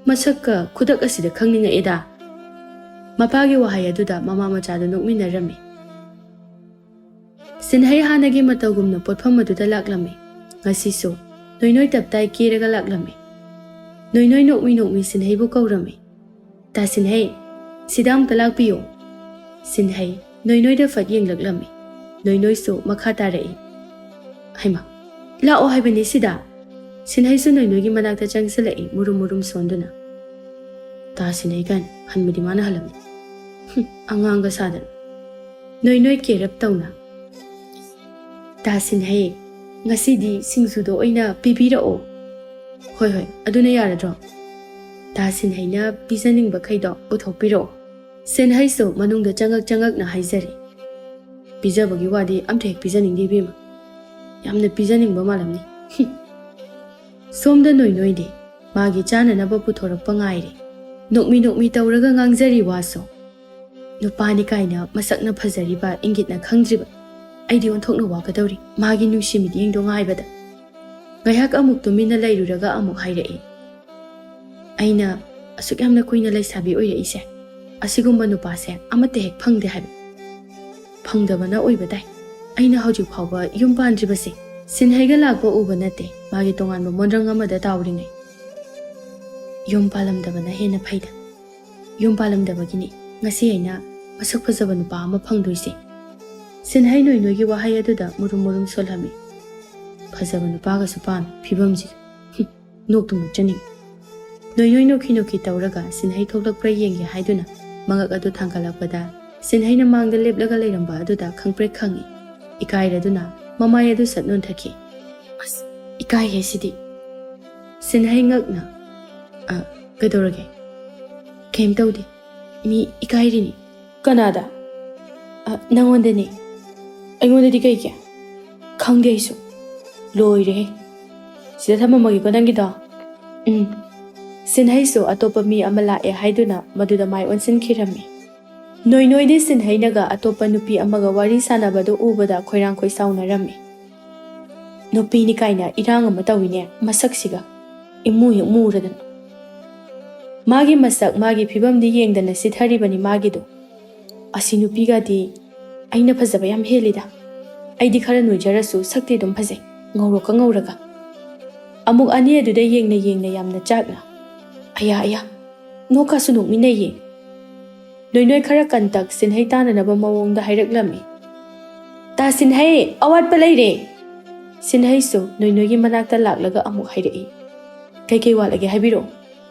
ꯃꯁꯛꯀ ꯈꯨꯗꯛ ꯑꯁꯤꯗ ꯈꯪꯅꯤꯡꯉꯛꯑꯦꯗ꯫ ꯃꯄꯥꯒꯤ ꯋꯥꯍꯩ ꯑꯗꯨꯗ ꯃꯃꯥ ꯃꯆꯥꯗꯨ ꯅꯣꯛꯃꯤꯟꯅꯔꯝꯃꯤ꯫ ꯁꯤꯟꯍꯩ ꯍꯥꯟꯅꯒꯤ ꯃꯇꯧꯒꯨꯝꯅ ꯄꯣꯠꯐꯝ ꯑꯗꯨꯗ ꯂꯥꯛꯂꯝꯃꯤ꯫ ꯉꯁꯤꯁꯨ ꯅꯣꯏꯅꯣꯏ ꯇꯞꯇꯥꯏ ꯀꯦꯔꯒ ꯂꯥꯛꯂꯝꯃꯤ꯫ ꯅꯣꯏꯅꯣꯏ ꯅꯣꯛꯃꯤ ꯅꯣꯛꯃꯤ ꯁꯤꯟꯍꯩꯕꯨ ꯀꯧꯔꯝꯃꯤ꯫ "ꯇꯥ ꯁꯤꯟꯍꯩ, ꯁꯤꯗ ꯑꯃꯨꯛꯇ ꯂꯥꯛꯄꯤꯌꯨ꯫" ꯁꯤꯟꯍꯩ ꯅꯣꯏꯅꯣꯏꯗ ꯐꯠ ꯌꯦꯡꯂꯛꯂꯝꯃꯤ꯫ ꯅꯣꯏꯅꯣꯏꯁꯨ ꯃꯈꯥ ꯇꯥꯔꯛꯏ꯫ "ꯍꯩꯃꯥ, ꯂꯥꯛꯑꯣ ꯍꯥꯏꯕꯅꯤ ꯁꯤꯗ꯫" ꯁꯤꯟꯍꯩꯁꯨ ꯅꯣꯏꯅꯣꯏꯒꯤ ꯃꯅꯥꯛꯇ ꯆꯪꯁꯤꯜꯂꯛꯏ, ꯃꯨꯔꯨꯝ ꯃꯨꯔꯨꯝ ꯁꯣꯟꯗꯨꯅ꯫ "ꯇꯥ ꯁꯤꯟꯍꯩ" ꯀꯥꯏꯅ ꯍꯟꯕꯗꯤ ꯃꯥꯅ ꯍꯜꯂꯝꯃꯤ꯫ ꯍꯨꯝ, ꯑꯉꯥꯡꯒ ꯁꯥꯗꯅ꯫ ꯅꯣꯏꯅꯣꯏ ꯀꯦꯔꯞ ꯇꯧꯅ꯫ "ꯇꯥ ꯁꯤꯟꯍꯩ, ꯉꯁꯤꯗꯤ ꯁꯤꯡꯖꯨꯗꯣ ꯑꯣꯏꯅ ꯄꯤꯕꯤꯔꯛꯑꯣ꯫" "ꯍꯣꯏ, ꯍꯣꯏ, ꯑꯗꯨꯅ ꯌꯥꯔꯗ꯭ꯔꯣ?" ꯇꯥ ꯁꯤꯟꯍꯩꯅ ꯄꯤꯖꯅꯤꯡꯕꯈꯩꯗꯣ ꯄꯨꯊꯣꯛꯄꯤꯔꯛꯑꯣ꯫ ꯁꯤꯟꯍꯩꯁꯨ ꯃꯅꯨꯡꯗ ꯆꯪꯉꯛ ꯆꯪꯉꯛꯅ ꯍꯥꯏꯖꯔꯤ꯫ "ꯄꯤꯖꯕꯒꯤ ꯋꯥꯗꯤ ꯑꯝꯇ ꯍꯦꯛ ꯄꯤꯖꯅꯤꯡꯗꯦ ꯏꯕꯦꯝꯃ꯫ ꯌꯥꯝꯅ ꯄꯤꯖꯅꯤꯡꯕ ꯃꯥꯜꯂꯝꯅꯤ꯫" ꯍꯨꯝ꯫ ꯁꯣꯝꯗ ꯅꯣꯏꯅꯣꯏꯗꯤ ꯃꯥꯒꯤ ꯆꯥꯅꯅꯕ ꯄꯨꯊꯣꯔꯛꯄ ꯉꯥꯏꯔꯤ꯫ ꯅꯣꯛꯃꯤ ꯅꯣꯛꯃꯤ ꯇꯧꯔꯒ ꯉꯥꯡꯖꯔꯤ ꯋꯥꯁꯨ꯫ ꯅꯨꯄꯥꯅꯤ ꯀꯥꯏꯅ ꯃꯁꯛꯅ ꯐꯖꯔꯤꯕ ꯏꯪꯒꯤꯠꯅ ꯈꯪꯗ꯭ꯔꯤꯕ ꯑꯩꯗꯤ ꯑꯣꯟꯊꯣꯛꯅ ꯋꯥꯒꯗꯧꯔꯤ ꯃꯥꯒꯤ ꯅꯨꯡꯁꯤ ꯃꯤꯠꯌꯦꯡꯗꯣ ꯉꯥꯏꯕꯗ꯫ ꯉꯥꯏꯍꯥꯛ ꯑꯃꯨꯛ ꯇꯨꯃꯤꯟꯅ ꯂꯩꯔꯨꯔꯒ ꯑꯃꯨꯛ ꯍꯥꯏꯔꯛꯏ꯫ "ꯑꯩꯅ ꯑꯁꯨꯛ ꯌꯥꯝꯅ ꯀꯨꯏꯅ ꯂꯩꯁꯥꯕꯤ ꯑꯣꯏꯔꯛꯏꯁꯦ, ꯑꯁꯤꯒꯨꯝꯕ ꯅꯨꯄꯥꯁꯦ ꯑꯃꯠꯇ ꯍꯦꯛ ꯐꯪꯗꯦ ꯍꯥꯏꯕ꯫ ꯐꯪꯗꯕꯅ ꯑꯣꯏꯕ ꯇꯥꯏ꯫ ꯑꯩꯅ ꯍꯧꯖꯤꯛ ꯐꯥꯎꯕ ꯌꯨꯝ ꯄꯥꯟꯗ꯭ꯔꯤꯕꯁꯦ꯫" ꯁꯤꯟꯍꯩꯒ ꯂꯥꯛꯄ ꯎꯕ ꯅꯠꯇꯦ, ꯃꯥꯒꯤ ꯇꯣꯉꯥꯟꯕ ꯃꯣꯟꯗ꯭ꯔꯪ ꯑꯃꯗ ꯇꯥꯎꯔꯤꯉꯩ꯫ "ꯌꯨꯝ ꯄꯥꯜꯂꯝꯗꯕꯅ ꯍꯦꯟꯅ ꯐꯩꯗ꯫ ꯌꯨꯝ ꯄꯥꯜꯂꯝꯗꯕꯒꯤꯅꯤ ꯉꯁꯤ ꯑꯩꯅ ꯃꯁꯛ ꯐꯖꯕ ꯅꯨꯄꯥ ꯑꯃ ꯐꯪꯗꯣꯏꯁꯦ꯫" ꯁꯤꯟꯍꯩ ꯅꯣꯏꯅꯣꯏꯒꯤ ꯋꯥꯍꯩ ꯑꯗꯨꯗ ꯃꯨꯔꯨꯝ ꯃꯨꯔꯨꯝ ꯁꯣꯜꯂꯝꯃꯤ꯫ "ꯐꯖꯕ ꯅꯨꯄꯥꯒꯁꯨ ꯄꯥꯝꯃꯤ ꯐꯤꯕꯝꯁꯤꯒ꯫ ꯍꯨꯝ, ꯅꯣꯛꯇꯨ ꯅꯣꯛꯆꯅꯤꯡꯉꯤ꯫" ꯅꯣꯏꯅꯣꯏ ꯅꯣꯛꯈꯤ ꯅꯣꯛꯈꯤ ꯇꯧꯔꯒ ꯁꯤꯟꯍꯩ ꯊꯣꯛꯂꯛꯄ꯭ꯔꯥ ꯌꯦꯡꯒꯦ ꯍꯥꯏꯗꯨꯅ ꯃꯉꯛ ꯑꯗꯨ ꯊꯥꯡꯒꯠꯂꯛꯄꯗ ꯁꯤꯟꯍꯩꯅ ꯃꯥꯡꯗ ꯂꯦꯞꯂꯒ ꯂꯩꯔꯝꯕ ꯑꯗꯨꯗ ꯈꯪꯄ꯭ꯔꯦꯛ ꯈꯪꯉꯤ꯫ ꯏꯀꯥꯏꯔꯗꯨꯅ ꯃꯃꯥꯏ ꯑꯗꯨ ꯁꯠ ꯅꯣꯟꯊꯈꯤ꯫ "ꯑꯁ, ꯏꯀꯥꯏꯍꯦ ꯁꯤꯗꯤ꯫" ꯁꯤꯟꯍꯩ ꯉꯛꯅ, "ꯑ, ꯀꯩꯗꯧꯔꯒꯦ?" "ꯀꯩꯝ ꯇꯧꯗꯦ꯫ ꯃꯤ ꯏꯀꯥꯏꯔꯤꯅꯤ꯫" "ꯀꯅꯥꯗ?" "ꯑ, ꯅꯪꯉꯣꯟꯗꯅꯦ꯫" "ꯑꯩꯉꯣꯟꯗꯗꯤ ꯀꯩꯒꯤ?" "ꯈꯪꯗꯦ ꯑꯩꯁꯨ꯫" "ꯂꯣꯏꯔꯦꯍꯦ꯫ ꯁꯤꯗ ꯊꯝꯃꯝꯃꯒꯦꯀꯣ ꯅꯪꯒꯤꯗꯣ꯫" "ꯎꯝ꯫" ꯁꯤꯟꯍꯩꯁꯨ ꯑꯇꯣꯞꯄ ꯃꯤ ꯑꯃ ꯂꯥꯛꯑꯦ ꯍꯥꯏꯗꯨꯅ ꯃꯗꯨꯗ ꯃꯥꯏ ꯑꯣꯟꯁꯤꯟꯈꯤꯔꯝꯃꯤ꯫ ꯅꯣꯏꯅꯣꯏꯗꯤ ꯁꯤꯟꯍꯩꯅꯒ ꯑꯇꯣꯞꯄ ꯅꯨꯄꯤ ꯑꯃꯒ ꯋꯥꯔꯤ ꯁꯥꯟꯅꯕꯗꯨ ꯎꯕꯗ ꯈꯣꯏꯔꯥꯡ ꯈꯣꯏꯁꯥꯎꯅꯔꯝꯃꯤ꯫ "ꯅꯨꯄꯤꯅꯤ ꯀꯥꯏꯅ ꯏꯔꯥꯡ ꯑꯃ ꯇꯧꯏꯅꯦ ꯃꯁꯛꯁꯤꯒ꯫ ꯏꯃꯨ ꯍꯦꯛ ꯃꯨꯔꯗꯅ꯫" ꯃꯥꯒꯤ ꯃꯁꯛ, ꯃꯥꯒꯤ ꯐꯤꯕꯝꯗꯤ ꯌꯦꯡꯗꯅ ꯁꯤꯊꯔꯤꯕꯅꯤ ꯃꯥꯒꯤꯗꯣ꯫ "ꯑꯁꯤ ꯅꯨꯄꯤꯒꯗꯤ ꯑꯩꯅ ꯐꯖꯕ ꯌꯥꯝ ꯍꯦꯜꯂꯤꯗ꯫ ꯑꯩꯗꯤ ꯈꯔ ꯅꯣꯏꯖꯔꯁꯨ ꯁꯛꯇꯤ ꯑꯗꯨꯝ ꯐꯖꯩ, ꯉꯧꯔꯣꯛꯀ ꯉꯧꯔꯒ"꯫ ꯑꯃꯨꯛ ꯑꯅꯤ ꯑꯗꯨꯗ ꯌꯦꯡꯅ ꯌꯦꯡꯅ ꯌꯥꯝꯅ ꯆꯥꯛꯅ, "ꯑꯌꯥ ꯑꯌꯥ, ꯅꯣꯛꯀꯁꯨ ꯅꯣꯛꯃꯤꯟꯅꯩꯌꯦ"꯫ ꯅꯣꯏꯅꯣꯏ ꯈꯔ ꯀꯟꯇꯛ ꯁꯤꯟꯍꯩ ꯇꯥꯅꯅꯕ ꯃꯑꯣꯡꯗ ꯍꯥꯏꯔꯛꯂꯝꯃꯤ꯫ "ꯇꯥ ꯁꯤꯟꯍꯩ, ꯑꯋꯥꯠꯄ ꯂꯩꯔꯦ!" ꯁꯤꯟꯍꯩꯁꯨ ꯅꯣꯏꯅꯣꯏꯒꯤ ꯃꯅꯥꯛꯇ ꯂꯥꯛꯂꯒ ꯑꯃꯨꯛ ꯍꯥꯏꯔꯛꯏ꯫ "ꯀꯩꯀꯩ ꯋꯥꯠꯂꯒꯦ ꯍꯥꯏꯕꯤꯔꯛꯑꯣ"꯫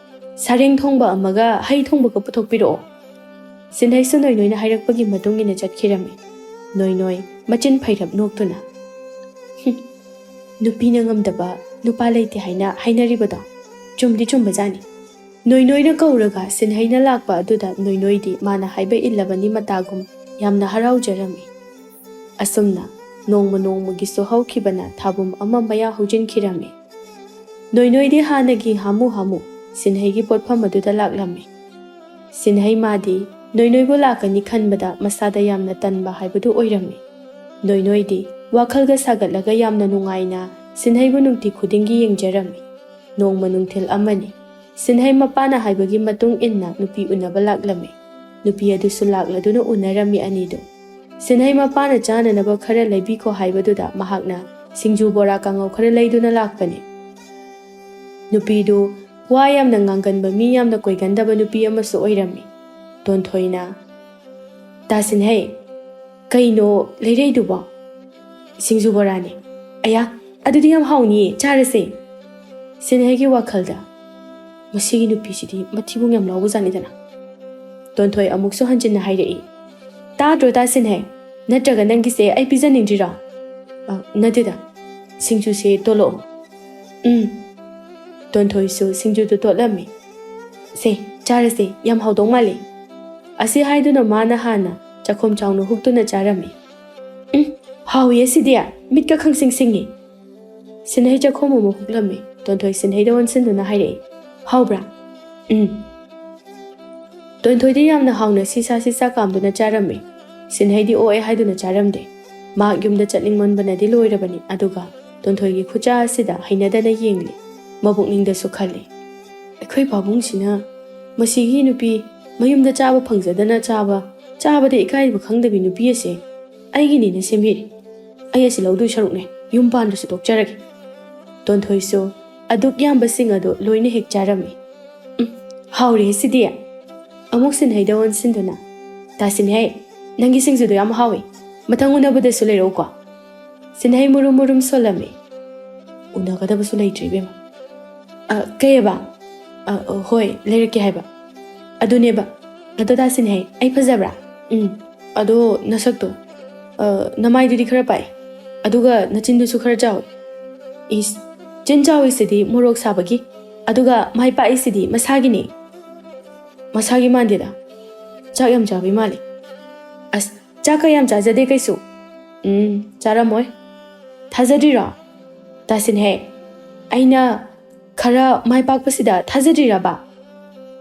"ꯁꯥꯔꯦꯡ ꯊꯣꯡꯕ ꯑꯃꯒ ꯍꯩ ꯊꯣꯡꯕꯒ ꯄꯨꯊꯣꯛꯄꯤꯔꯛꯑꯣ"꯫ ꯁꯤꯟꯍꯩꯁꯨ ꯅꯣꯏꯅꯣꯏꯅ ꯍꯥꯏꯔꯛꯄꯒꯤ ꯃꯇꯨꯡ ꯏꯟꯅ ꯆꯠꯈꯤꯔꯝꯃꯤ꯫ ꯅꯣꯏꯅꯣꯏ ꯃꯆꯤꯟ ꯐꯩꯔꯞ ꯅꯣꯛꯇꯨꯅ, "ꯍꯨꯝ, ꯅꯨꯄꯤꯅ ꯉꯝꯗꯕ ꯅꯨꯄꯥ ꯂꯩꯇꯦ ꯍꯥꯏꯅ ꯍꯥꯏꯅꯔꯤꯕꯗꯣ ꯆꯨꯝꯗꯤ ꯆꯨꯝꯕꯖꯥꯠꯅꯤ"꯫ ꯅꯣꯏꯅꯣꯏꯅ ꯀꯧꯔꯒ ꯁꯤꯟꯍꯩꯅ ꯂꯥꯛꯄ ꯑꯗꯨꯗ ꯅꯣꯏꯅꯣꯏꯗꯤ ꯃꯥꯅ ꯍꯥꯏꯕ ꯏꯜꯂꯕꯅꯤ ꯃꯇꯥꯒꯨꯝ ꯌꯥꯝꯅ ꯍꯔꯥꯎꯖꯔꯝꯃꯤ꯫ ꯑꯁꯨꯝꯅ ꯅꯣꯡꯃ ꯅꯣꯡꯃꯒꯤꯁꯨ ꯍꯧꯈꯤꯕꯅ ꯊꯥꯕꯨꯝ ꯑꯃ ꯃꯌꯥ ꯍꯧꯖꯤꯟꯈꯤꯔꯝꯃꯤ꯫ ꯅꯣꯏꯅꯣꯏꯗꯤ ꯍꯥꯟꯅꯒꯤ ꯍꯥꯃꯨ ꯍꯥꯃꯨ ꯁꯤꯟꯍꯩꯒꯤ ꯄꯣꯠꯐꯝ ꯑꯗꯨꯗ ꯂꯥꯛꯂꯝꯃꯤ꯫ ꯁꯤꯟꯍꯩ ꯃꯥꯗꯤ ꯅꯣꯏꯅꯣꯏꯕꯨ ꯂꯥꯛꯀꯅꯤ ꯈꯟꯕꯗ ꯃꯁꯥꯗ ꯌꯥꯝꯅ ꯇꯟꯕ ꯍꯥꯏꯕꯗꯨ ꯑꯣꯏꯔꯝꯃꯤ꯫ ꯅꯣꯏꯅꯣꯏꯗꯤ ꯋꯥꯈꯜꯒ ꯁꯥꯒꯠꯂꯒ ꯌꯥꯝꯅ ꯅꯨꯡꯉꯥꯏꯅ ꯁꯤꯟꯍꯩꯕꯨ ꯅꯨꯡꯇꯤ ꯈꯨꯗꯤꯡꯒꯤ ꯌꯦꯡꯖꯔꯝꯃꯤ꯫ ꯅꯣꯡꯃ ꯅꯨꯡꯊꯤꯜ ꯑꯃꯅꯤ꯫ ꯁꯤꯟꯍꯩ ꯃꯄꯥꯅ ꯍꯥꯏꯕꯒꯤ ꯃꯇꯨꯡ ꯏꯟꯅ ꯅꯨꯄꯤ ꯎꯅꯕ ꯂꯥꯛꯂꯝꯃꯤ꯫ ꯅꯨꯄꯤ ꯑꯗꯨꯁꯨ ꯂꯥꯛꯂꯗꯨꯅ ꯎꯅꯔꯝꯃꯤ ꯑꯅꯤꯗꯨ꯫ ꯁꯤꯟꯍꯩ ꯃꯄꯥꯅ ꯆꯥꯅꯅꯕ ꯈꯔ ꯂꯩꯕꯤꯈꯣ ꯍꯥꯏꯕꯗꯨꯗ ꯃꯍꯥꯛꯅ ꯁꯤꯡꯖꯨ ꯕꯣꯔꯥ ꯀꯥꯡꯉꯧ ꯈꯔ ꯂꯩꯗꯨꯅ ꯂꯥꯛꯄꯅꯤ꯫ ꯅꯨꯄꯤꯗꯨ ꯋꯥ ꯌꯥꯝꯅ ꯉꯥꯡꯒꯟꯕ, ꯃꯤ ꯌꯥꯝꯅ ꯀꯣꯏꯒꯟꯗꯕ ꯅꯨꯄꯤ ꯑꯃꯁꯨ ꯑꯣꯏꯔꯝꯃꯤ꯫ ꯇꯣꯟꯊꯣꯏꯅ, "ꯇꯥ ꯁꯤꯟꯍꯩ, ꯀꯩꯅꯣ ꯂꯩꯔꯛꯏꯗꯨꯕꯣ?" "ꯁꯤꯡꯖꯨ ꯕꯣꯔꯥꯅꯤ"꯫ "ꯑꯌꯥ, ꯑꯗꯨꯗꯤ ꯌꯥꯝ ꯍꯥꯎꯅꯤꯌꯦ, ꯆꯥꯔꯁꯦ"꯫ ꯁꯤꯟꯍꯩꯒꯤ ꯋꯥꯈꯜꯗ, "ꯃꯁꯤꯒꯤ ꯅꯨꯄꯤꯁꯤꯗꯤ ꯃꯊꯤꯕꯣꯡ ꯌꯥꯝ ꯂꯥꯎꯕꯖꯥꯠꯅꯤꯗꯅ"꯫ ꯇꯣꯟꯊꯣꯏ ꯑꯃꯨꯛꯁꯨ ꯍꯟꯖꯤꯟꯅ ꯍꯥꯏꯔꯛꯏ, "ꯇꯥꯗ꯭ꯔꯣ ꯇꯥ ꯁꯤꯟꯍꯩ? ꯅꯠꯇ꯭ꯔꯒ ꯅꯪꯒꯤꯁꯦ ꯑꯩ ꯄꯤꯖꯅꯤꯡꯗ꯭ꯔꯤꯔꯣ?" "ꯑ, ꯅꯠꯇꯦꯗ, ꯁꯤꯡꯖꯨꯁꯦ ꯇꯣꯠꯂꯛꯑꯣ"꯫ "ꯎꯝ"꯫ ꯇꯣꯟꯊꯣꯏꯁꯨ ꯁꯤꯡꯖꯨꯗꯨ ꯇꯣꯠꯂꯝꯃꯤ꯫ "ꯁꯦ, ꯆꯥꯔꯁꯦ, ꯌꯥꯝ ꯍꯥꯎꯗꯧ ꯃꯥꯜꯂꯤ"꯫ ꯑꯁꯤ ꯍꯥꯏꯗꯨꯅ ꯃꯥꯅ ꯍꯥꯟꯅ ꯆꯥꯛꯈꯣꯝ ꯆꯥꯎꯅ ꯍꯨꯛꯇꯨꯅ ꯆꯥꯔꯝꯃꯤ꯫ "ꯎꯝ, ꯍꯥꯎꯏ ꯑꯁꯤꯗꯤ, ꯃꯤꯠꯀ ꯈꯪꯁꯤꯡ ꯁꯤꯡꯉꯤ"꯫ ꯁꯤꯟꯍꯩ ꯆꯥꯛꯈꯣꯝ ꯑꯃ ꯍꯨꯛꯂꯝꯃꯤ꯫ ꯇꯣꯟꯊꯣꯏ ꯁꯤꯟꯍꯩꯗ ꯑꯣꯟꯁꯤꯟꯗꯨꯅ ꯍꯥꯏꯔꯛꯏ, "ꯍꯥꯎꯕ꯭ꯔꯥ?" "ꯎꯝ"꯫ ꯇꯣꯟꯊꯣꯏꯗꯤ ꯌꯥꯝꯅ ꯍꯥꯎꯅ ꯁꯤꯁꯥ ꯁꯤꯁꯥ ꯀꯥꯝꯗꯨꯅ ꯆꯥꯔꯝꯃꯤ꯫ ꯁꯤꯟꯍꯩꯗꯤ ꯑꯣꯛꯑꯦ ꯍꯥꯏꯗꯨꯅ ꯆꯥꯔꯝꯗꯦ꯫ ꯃꯍꯥꯛ ꯌꯨꯝꯗ ꯆꯠꯅꯤꯡꯃꯟꯕꯅꯗꯤ ꯂꯣꯏꯔꯕꯅꯤ, ꯑꯗꯨꯒ ꯇꯣꯟꯊꯣꯏꯒꯤ ꯈꯨꯆꯥ ꯑꯁꯤꯗ ꯍꯩꯅꯗꯅ ꯌꯦꯡꯂꯤ꯫ ꯃꯕꯨꯛꯅꯤꯡꯗꯁꯨ ꯈꯜꯂꯤ, "ꯑꯩꯈꯣꯏ ꯄꯥꯕꯨꯡꯁꯤꯅ ꯃꯁꯤꯒꯤ ꯅꯨꯄꯤ, ꯃꯌꯨꯝꯗ ꯆꯥꯕ ꯐꯪꯖꯗꯅ ꯆꯥꯕ, ꯆꯥꯕꯗ ꯏꯀꯥꯏꯕ ꯈꯪꯗꯕꯤ ꯅꯨꯄꯤ ꯑꯁꯦ ꯑꯩꯒꯤꯅꯤꯅ ꯁꯦꯝꯕꯤꯔꯦ꯫ ꯑꯩ ꯑꯁꯤ ꯂꯧꯗꯣꯏ ꯁꯔꯨꯛꯅꯦ ꯌꯨꯝ ꯄꯥꯟꯗ꯭ꯔꯁꯨ ꯇꯣꯛꯆꯔꯒꯦ꯫ ꯇꯣꯟꯊꯣꯏꯁꯨ ꯑꯗꯨꯛ ꯌꯥꯝꯕꯁꯤꯡ ꯑꯗꯨ ꯂꯣꯏꯅ ꯍꯦꯛ ꯆꯥꯔꯝꯃꯤ꯫ "ꯎꯝ, ꯍꯥꯎꯔꯦ ꯁꯤꯗꯤ"꯫ ꯑꯃꯨꯛ ꯁꯤꯟꯍꯩꯗ ꯑꯣꯟꯁꯤꯟꯗꯨꯅ, "ꯇꯥꯁꯤꯟꯍꯩ, ꯅꯪꯒꯤ ꯁꯤꯡꯖꯨꯗꯣ ꯌꯥꯝ ꯍꯥꯎꯋꯤ꯫ ꯃꯊꯪ ꯎꯅꯕꯗꯁꯨ ꯂꯩꯔꯛꯎꯀꯣ"꯫ ꯁꯤꯟꯍꯩ ꯃꯨꯔꯨꯝ ꯃꯨꯔꯨꯝ ꯁꯣꯜꯂꯝꯃꯤ꯫ "ꯎꯅꯒꯗꯕꯁꯨ ꯂꯩꯇ꯭ꯔꯦ ꯏꯕꯦꯝꯃ"꯫ "ꯑ, ꯀꯩꯑꯕ?" "ꯑ, ꯑ, ꯍꯣꯏ, ꯂꯩꯔꯛꯀꯦ ꯍꯥꯏꯕ"꯫ "ꯑꯗꯨꯅꯦꯕ꯫ ꯑꯗꯣ ꯇꯥꯁꯤꯟꯍꯩ, ꯑꯩ ꯐꯖꯕ꯭ꯔꯥ?" "ꯎꯝ, ꯑꯗꯣ ꯅꯁꯛꯇꯣ, ꯑ, ꯅꯃꯥꯏꯗꯨꯗꯤ ꯈꯔ ꯄꯥꯛꯑꯦ, ꯑꯗꯨꯒ ꯅꯆꯤꯟꯗꯨꯁꯨ ꯈꯔ ꯆꯥꯎꯋꯦ"꯫ "ꯏꯁ, ꯆꯤꯟ ꯆꯥꯎꯔꯤꯁꯤꯗꯤ ꯃꯣꯔꯣꯛ ꯁꯥꯕꯒꯤ, ꯑꯗꯨꯒ ꯃꯥꯏ ꯄꯥꯛꯏꯁꯤꯗꯤ ꯃꯁꯥꯒꯤꯅꯦ"꯫ "ꯃꯁꯥꯒꯤ ꯃꯥꯟꯗꯦꯗ, ꯆꯥꯛ ꯌꯥꯝ ꯆꯥꯕꯩ ꯃꯥꯜꯂꯦ"꯫ "ꯑꯁ, ꯆꯥꯛꯀ ꯌꯥꯝ ꯆꯥꯖꯗꯦ ꯀꯩꯁꯨ"꯫ "ꯎꯝ, ꯆꯥꯔꯝꯃꯣꯏ"꯫ "ꯊꯥꯖꯗ꯭ꯔꯤꯔꯣ? ꯇꯥꯁꯤꯟꯍꯦ, ꯑꯩꯅ ꯈꯔ ꯃꯥꯏ ꯄꯥꯛꯄꯁꯤꯗ ꯊꯥꯖꯗ꯭ꯔꯤꯔꯕ?"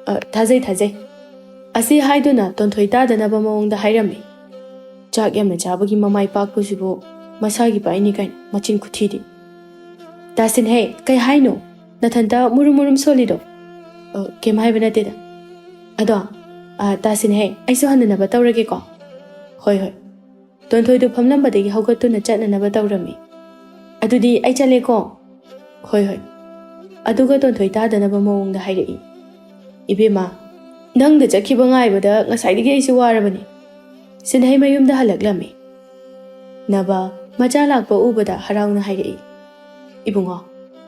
"ꯑ, ꯊꯥꯖꯩ, ꯊꯥꯖꯩ"꯫ ꯑꯁꯤ ꯍꯥꯏꯗꯨꯅ ꯇꯣꯟꯊꯣꯏ ꯇꯥꯗꯅꯕ ꯃꯑꯣꯡꯗ ꯍꯥꯏꯔꯝꯃꯤ꯫ ꯆꯥꯛ ꯌꯥꯝꯅ ꯆꯥꯕꯒꯤ ꯃꯃꯥꯏ ꯄꯥꯛꯄꯁꯤꯕꯨ ꯃꯁꯥꯒꯤ ꯄꯥꯛꯏꯅꯤ ꯀꯥꯏꯅ ꯃꯆꯤꯟ ꯈꯨꯊꯤꯗꯤ꯫ "ꯇꯥꯁꯤꯟꯍꯦ, ꯀꯩ ꯍꯥꯏꯅꯣ? ꯅꯊꯟꯇ ꯃꯨꯔꯨꯝ ꯃꯨꯔꯨꯝ ꯁꯣꯜꯂꯤꯗꯣ?" "ꯑ, ꯀꯩꯝ ꯍꯥꯏꯕ ꯅꯠꯇꯦꯗ꯫ ꯑꯗꯣ, ꯑ, ꯇꯥꯁꯤꯟꯍꯦ, ꯑꯩꯁꯨ ꯍꯟꯅꯅꯕ ꯇꯧꯔꯒꯦꯀꯣ"꯫ "ꯍꯣꯏ, ꯍꯣꯏ"꯫ ꯇꯣꯟꯊꯣꯏꯗꯨ ꯐꯝꯂꯝꯕꯗꯒꯤ ꯍꯧꯒꯠꯇꯨꯅ ꯆꯠꯅꯅꯕ ꯇꯧꯔꯝꯃꯤ꯫ "ꯑꯗꯨꯗꯤ ꯑꯩ ꯆꯠꯂꯦꯀꯣ"꯫ "ꯍꯣꯏ, ꯍꯣꯏ"꯫ ꯑꯗꯨꯒ ꯇꯣꯟꯊꯣꯏ ꯇꯥꯗꯅꯕ ꯃꯑꯣꯡꯗ ꯍꯥꯏꯔꯛꯏ꯫ "ꯏꯕꯦꯝꯃ, ꯅꯪꯗ ꯆꯠꯈꯤꯕ ꯉꯥꯏꯕꯗ ꯉꯁꯥꯏꯗꯒꯤ ꯑꯩꯁꯦ ꯋꯥꯔꯕꯅꯤ"꯫ ꯁꯤꯟꯍꯩ ꯃꯌꯨꯝꯗ ꯍꯜꯂꯛꯂꯝꯃꯤ꯫ ꯅꯕ ꯃꯆꯥ ꯂꯥꯛꯄ ꯎꯕꯗ ꯍꯔꯥꯎꯅ ꯍꯥꯏꯔꯛꯏ, "ꯏꯕꯨꯡꯉꯣ,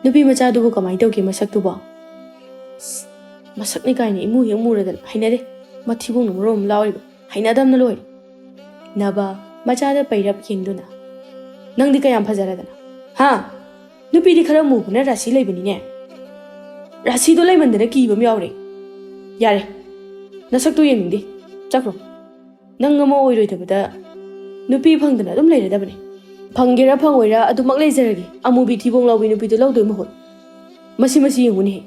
ꯅꯨꯄꯤ ꯃꯆꯥꯗꯨꯕꯨ ꯀꯃꯥꯏꯅ ꯇꯧꯒꯦ ꯃꯁꯛꯇꯨꯕꯣ?" "ꯑꯁ, ꯃꯁꯛꯅꯤ ꯀꯥꯏꯅ ꯏꯃꯨ ꯍꯦꯛ ꯃꯨꯔꯗꯅ ꯍꯩꯅꯗꯦ꯫ ꯃꯊꯤꯕꯣꯡꯅ ꯃꯔꯣꯟ ꯑꯃ ꯂꯥꯎꯔꯤꯕ, ꯍꯩꯅꯗꯕꯅ ꯂꯣꯏꯔꯦ"꯫ ꯅꯕ ꯃꯆꯥꯗ ꯄꯩꯔꯞ ꯌꯦꯡꯗꯨꯅ, "ꯅꯪꯗꯤ ꯀꯌꯥꯝ ꯐꯖꯔꯗꯅ? ꯍꯥ? ꯅꯨꯄꯤꯗꯤ ꯈꯔ ꯃꯨꯕꯅ ꯔꯥꯁꯤ ꯂꯩꯕꯅꯤꯅꯦ"꯫ "ꯔꯥꯁꯤꯗꯣ ꯂꯩꯃꯟꯗꯅ ꯀꯤꯕ ꯑꯃ ꯌꯥꯎꯔꯦ"꯫ "ꯌꯥꯔꯦ, ꯅꯁꯛꯇꯣ ꯌꯦꯡꯅꯤꯡꯗꯦ꯫ ꯆꯠꯈ꯭ꯔꯣ꯫ ꯅꯪ ꯑꯃ ꯑꯣꯏꯔꯣꯏꯗꯕꯗ ꯅꯨꯄꯤ ꯐꯪꯗꯅ ꯑꯗꯨꯝ ꯂꯩꯔꯗꯕꯅꯦ"꯫ "ꯐꯪꯒꯦꯔꯥ ꯐꯪꯉꯣꯏꯔꯥ ꯑꯗꯨꯃꯛ ꯂꯩꯖꯔꯒꯦ꯫ ꯑꯃꯨꯕꯤ ꯊꯤꯕꯣꯡ ꯂꯥꯎꯕꯤ ꯅꯨꯄꯤꯗꯣ ꯂꯧꯗꯣꯏ ꯃꯍꯨꯠ"꯫ "ꯃꯁꯤ, ꯃꯁꯤ ꯌꯦꯡꯉꯨꯅꯦꯍꯦ꯫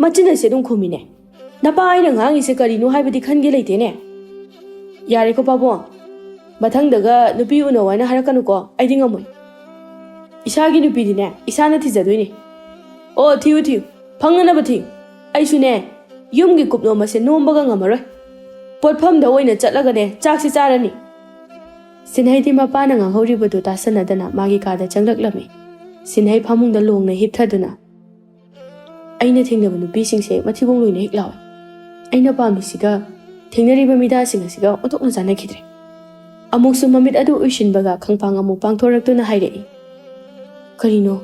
ꯃꯆꯤꯟ ꯑꯁꯤ ꯑꯗꯨꯝ ꯈꯨꯝꯃꯤꯅꯦ꯫ ꯅꯄꯥ ꯑꯩꯅ ꯉꯥꯡꯉꯤꯁꯦ ꯀꯔꯤꯅꯣ ꯍꯥꯏꯕꯗꯤ ꯈꯟꯒꯦ ꯂꯩꯇꯦꯅꯦ"꯫ "ꯌꯥꯔꯦꯀꯣ ꯄꯥꯕꯨꯡ, ꯃꯊꯪꯗꯒ ꯅꯨꯄꯤ ꯎꯅꯧ ꯍꯥꯏꯅ ꯍꯥꯏꯔꯛꯀꯅꯨꯀꯣ, ꯑꯩꯗꯤ ꯉꯝꯃꯣꯏ꯫ ꯏꯁꯥꯒꯤ ꯅꯨꯄꯤꯗꯤꯅꯦ, ꯏꯁꯥꯅ ꯊꯤꯖꯗꯣꯏꯅꯦ"꯫ "ꯑꯣ, ꯊꯤꯌꯨ, ꯊꯤꯌꯨ, ꯐꯪꯅꯅꯕ ꯊꯤꯌꯨ꯫ ꯑꯩꯁꯨꯅꯦ, ꯌꯨꯝꯒꯤ ꯀꯨꯞꯅꯣꯝ ꯑꯁꯦ ꯅꯣꯝꯕꯒ ꯉꯝꯃꯔꯣꯏ꯫ ꯄꯣꯠꯐꯝꯗ ꯑꯣꯏꯅ ꯆꯠꯂꯒꯅꯦ ꯆꯥꯛꯁꯤ ꯆꯥꯔꯅꯤ꯫ ꯁꯤꯟꯍꯩꯗꯤ ꯃꯄꯥꯅ ꯉꯥꯡꯍꯧꯔꯤꯕꯗꯨ ꯇꯥꯁꯟꯅꯗꯅ ꯃꯥꯒꯤ ꯀꯥꯗ ꯆꯪꯂꯛꯂꯝꯃꯤ꯫ ꯁꯤꯟꯍꯩ ꯐꯃꯨꯡꯗ ꯂꯣꯡꯅ ꯍꯤꯞꯊꯗꯨꯅ, "ꯑꯩꯅ ꯊꯦꯡꯅꯕ ꯅꯨꯄꯤꯁꯤꯡꯁꯦ ꯃꯊꯤꯕꯣꯡ ꯂꯣꯏꯅ ꯍꯦꯛ ꯂꯥꯎꯏ꯫ ꯑꯩꯅ ꯄꯥꯝꯃꯤꯁꯤꯒ ꯊꯦꯡꯅꯔꯤꯕ ꯃꯤꯗꯥꯁꯤꯡ ꯑꯁꯤꯒ ꯑꯣꯟꯊꯣꯛꯅ ꯆꯥꯟꯅꯈꯤꯗ꯭ꯔꯦ꯫ ꯑꯃꯨꯛꯁꯨ ꯃꯃꯤꯠ ꯑꯗꯨ ꯎꯏꯁꯤꯟꯕꯒ ꯈꯪꯄꯥꯡ ꯑꯃꯨꯛ ꯄꯥꯡꯊꯣꯔꯛꯇꯨꯅ ꯍꯥꯏꯔꯛꯏ, "ꯀꯔꯤꯅꯣ?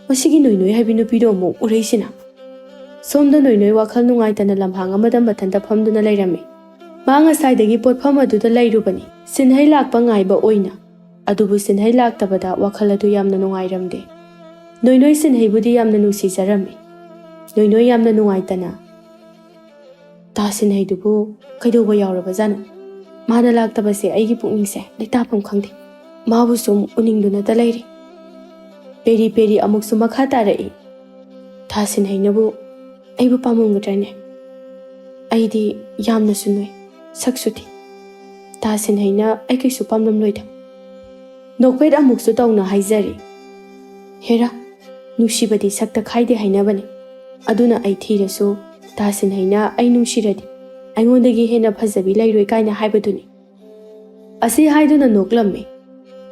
ꯃꯁꯤꯒꯤ ꯅꯣꯏꯅꯣꯏ ꯍꯥꯏꯕꯤ ꯅꯨꯄꯤꯗꯣ ꯑꯃꯨꯛ ꯎꯔꯛꯏꯁꯤꯅ?" ꯁꯣꯝꯗ ꯅꯣꯏꯅꯣꯏ ꯋꯥꯈꯜ ꯅꯨꯡꯉꯥꯏꯇꯅ ꯂꯝꯍꯥꯡ ꯑꯃꯗ ꯃꯊꯟꯇ ꯐꯝꯗꯨꯅ ꯂꯩꯔꯝꯃꯤ꯫ ꯃꯥ ꯉꯁꯥꯏꯗꯒꯤ ꯄꯣꯠꯐꯝ ꯑꯗꯨꯗ ꯂꯩꯔꯨꯕꯅꯤ, ꯁꯤꯟꯍꯩ ꯂꯥꯛꯄ ꯉꯥꯏꯕ ꯑꯣꯏꯅ꯫ ꯑꯗꯨꯕꯨ ꯁꯤꯟꯍꯩ ꯂꯥꯛꯇꯕꯗ ꯋꯥꯈꯜ ꯑꯗꯨ ꯌꯥꯝꯅ ꯅꯨꯡꯉꯥꯏꯔꯝꯗꯦ꯫ ꯅꯣꯏꯅꯣꯏ ꯁꯤꯟꯍꯩꯕꯨꯗꯤ ꯌꯥꯝꯅ ꯅꯨꯡꯁꯤꯖꯔꯝꯃꯤ꯫ ꯅꯣꯏꯅꯣꯏ ꯌꯥꯝꯅ ꯅꯨꯡꯉꯥꯏꯇꯅ, "ꯇꯥ ꯁꯤꯟꯍꯩꯗꯨꯕꯨ ꯀꯩꯗꯧꯕ ꯌꯥꯎꯔꯕꯖꯥꯠꯅꯣ? ꯃꯥꯅ ꯂꯥꯛꯇꯕꯁꯦ ꯑꯩꯒꯤ ꯄꯨꯛꯅꯤꯡꯁꯦ ꯂꯩꯇꯥꯐꯝ ꯈꯪꯗꯦ꯫ ꯃꯥꯕꯨ ꯁꯨꯝ ꯎꯅꯤꯡꯗꯨꯅꯇ ꯂꯩꯔꯤ꯫" ꯄꯦꯔꯤ ꯄꯦꯔꯤ ꯑꯃꯨꯛꯁꯨ ꯃꯈꯥ ꯇꯥꯔꯛꯏ, "ꯇꯥ ꯁꯤꯟꯍꯩꯅꯕꯨ ꯑꯩꯕꯨ ꯄꯥꯝꯃꯝꯒꯗ꯭ꯔꯅꯦ? ꯑꯩꯗꯤ ꯌꯥꯝꯅꯁꯨ ꯅꯣꯏ, ꯁꯛꯁꯨ ꯊꯤ꯫ ꯇꯥ ꯁꯤꯟꯍꯩꯅ ꯑꯩ ꯀꯩꯁꯨ ꯄꯥꯝꯂꯝꯂꯣꯏꯗ꯫" ꯅꯣꯛꯐꯦꯠ ꯑꯃꯨꯛꯁꯨ ꯇꯧꯅ ꯍꯥꯏꯖꯔꯤ, "ꯍꯦꯔꯥ, ꯅꯨꯡꯁꯤꯕꯗꯤ ꯁꯛꯇ ꯈꯥꯏꯗꯦ ꯍꯥꯏꯅꯕꯅꯤ꯫ ꯑꯗꯨꯅ ꯑꯩ ꯊꯤꯔꯁꯨ ꯇꯥ ꯁꯤꯟꯍꯩꯅ ꯑꯩ ꯅꯨꯡꯁꯤꯔꯗꯤ ꯑꯩꯉꯣꯟꯗꯒꯤ ꯍꯦꯟꯅ ꯐꯖꯕꯤ ꯂꯩꯔꯣꯏ ꯀꯥꯏꯅ ꯍꯥꯏꯕꯗꯨꯅꯤ꯫" ꯑꯁꯤ ꯍꯥꯏꯗꯨꯅ ꯅꯣꯛꯂꯝꯃꯤ꯫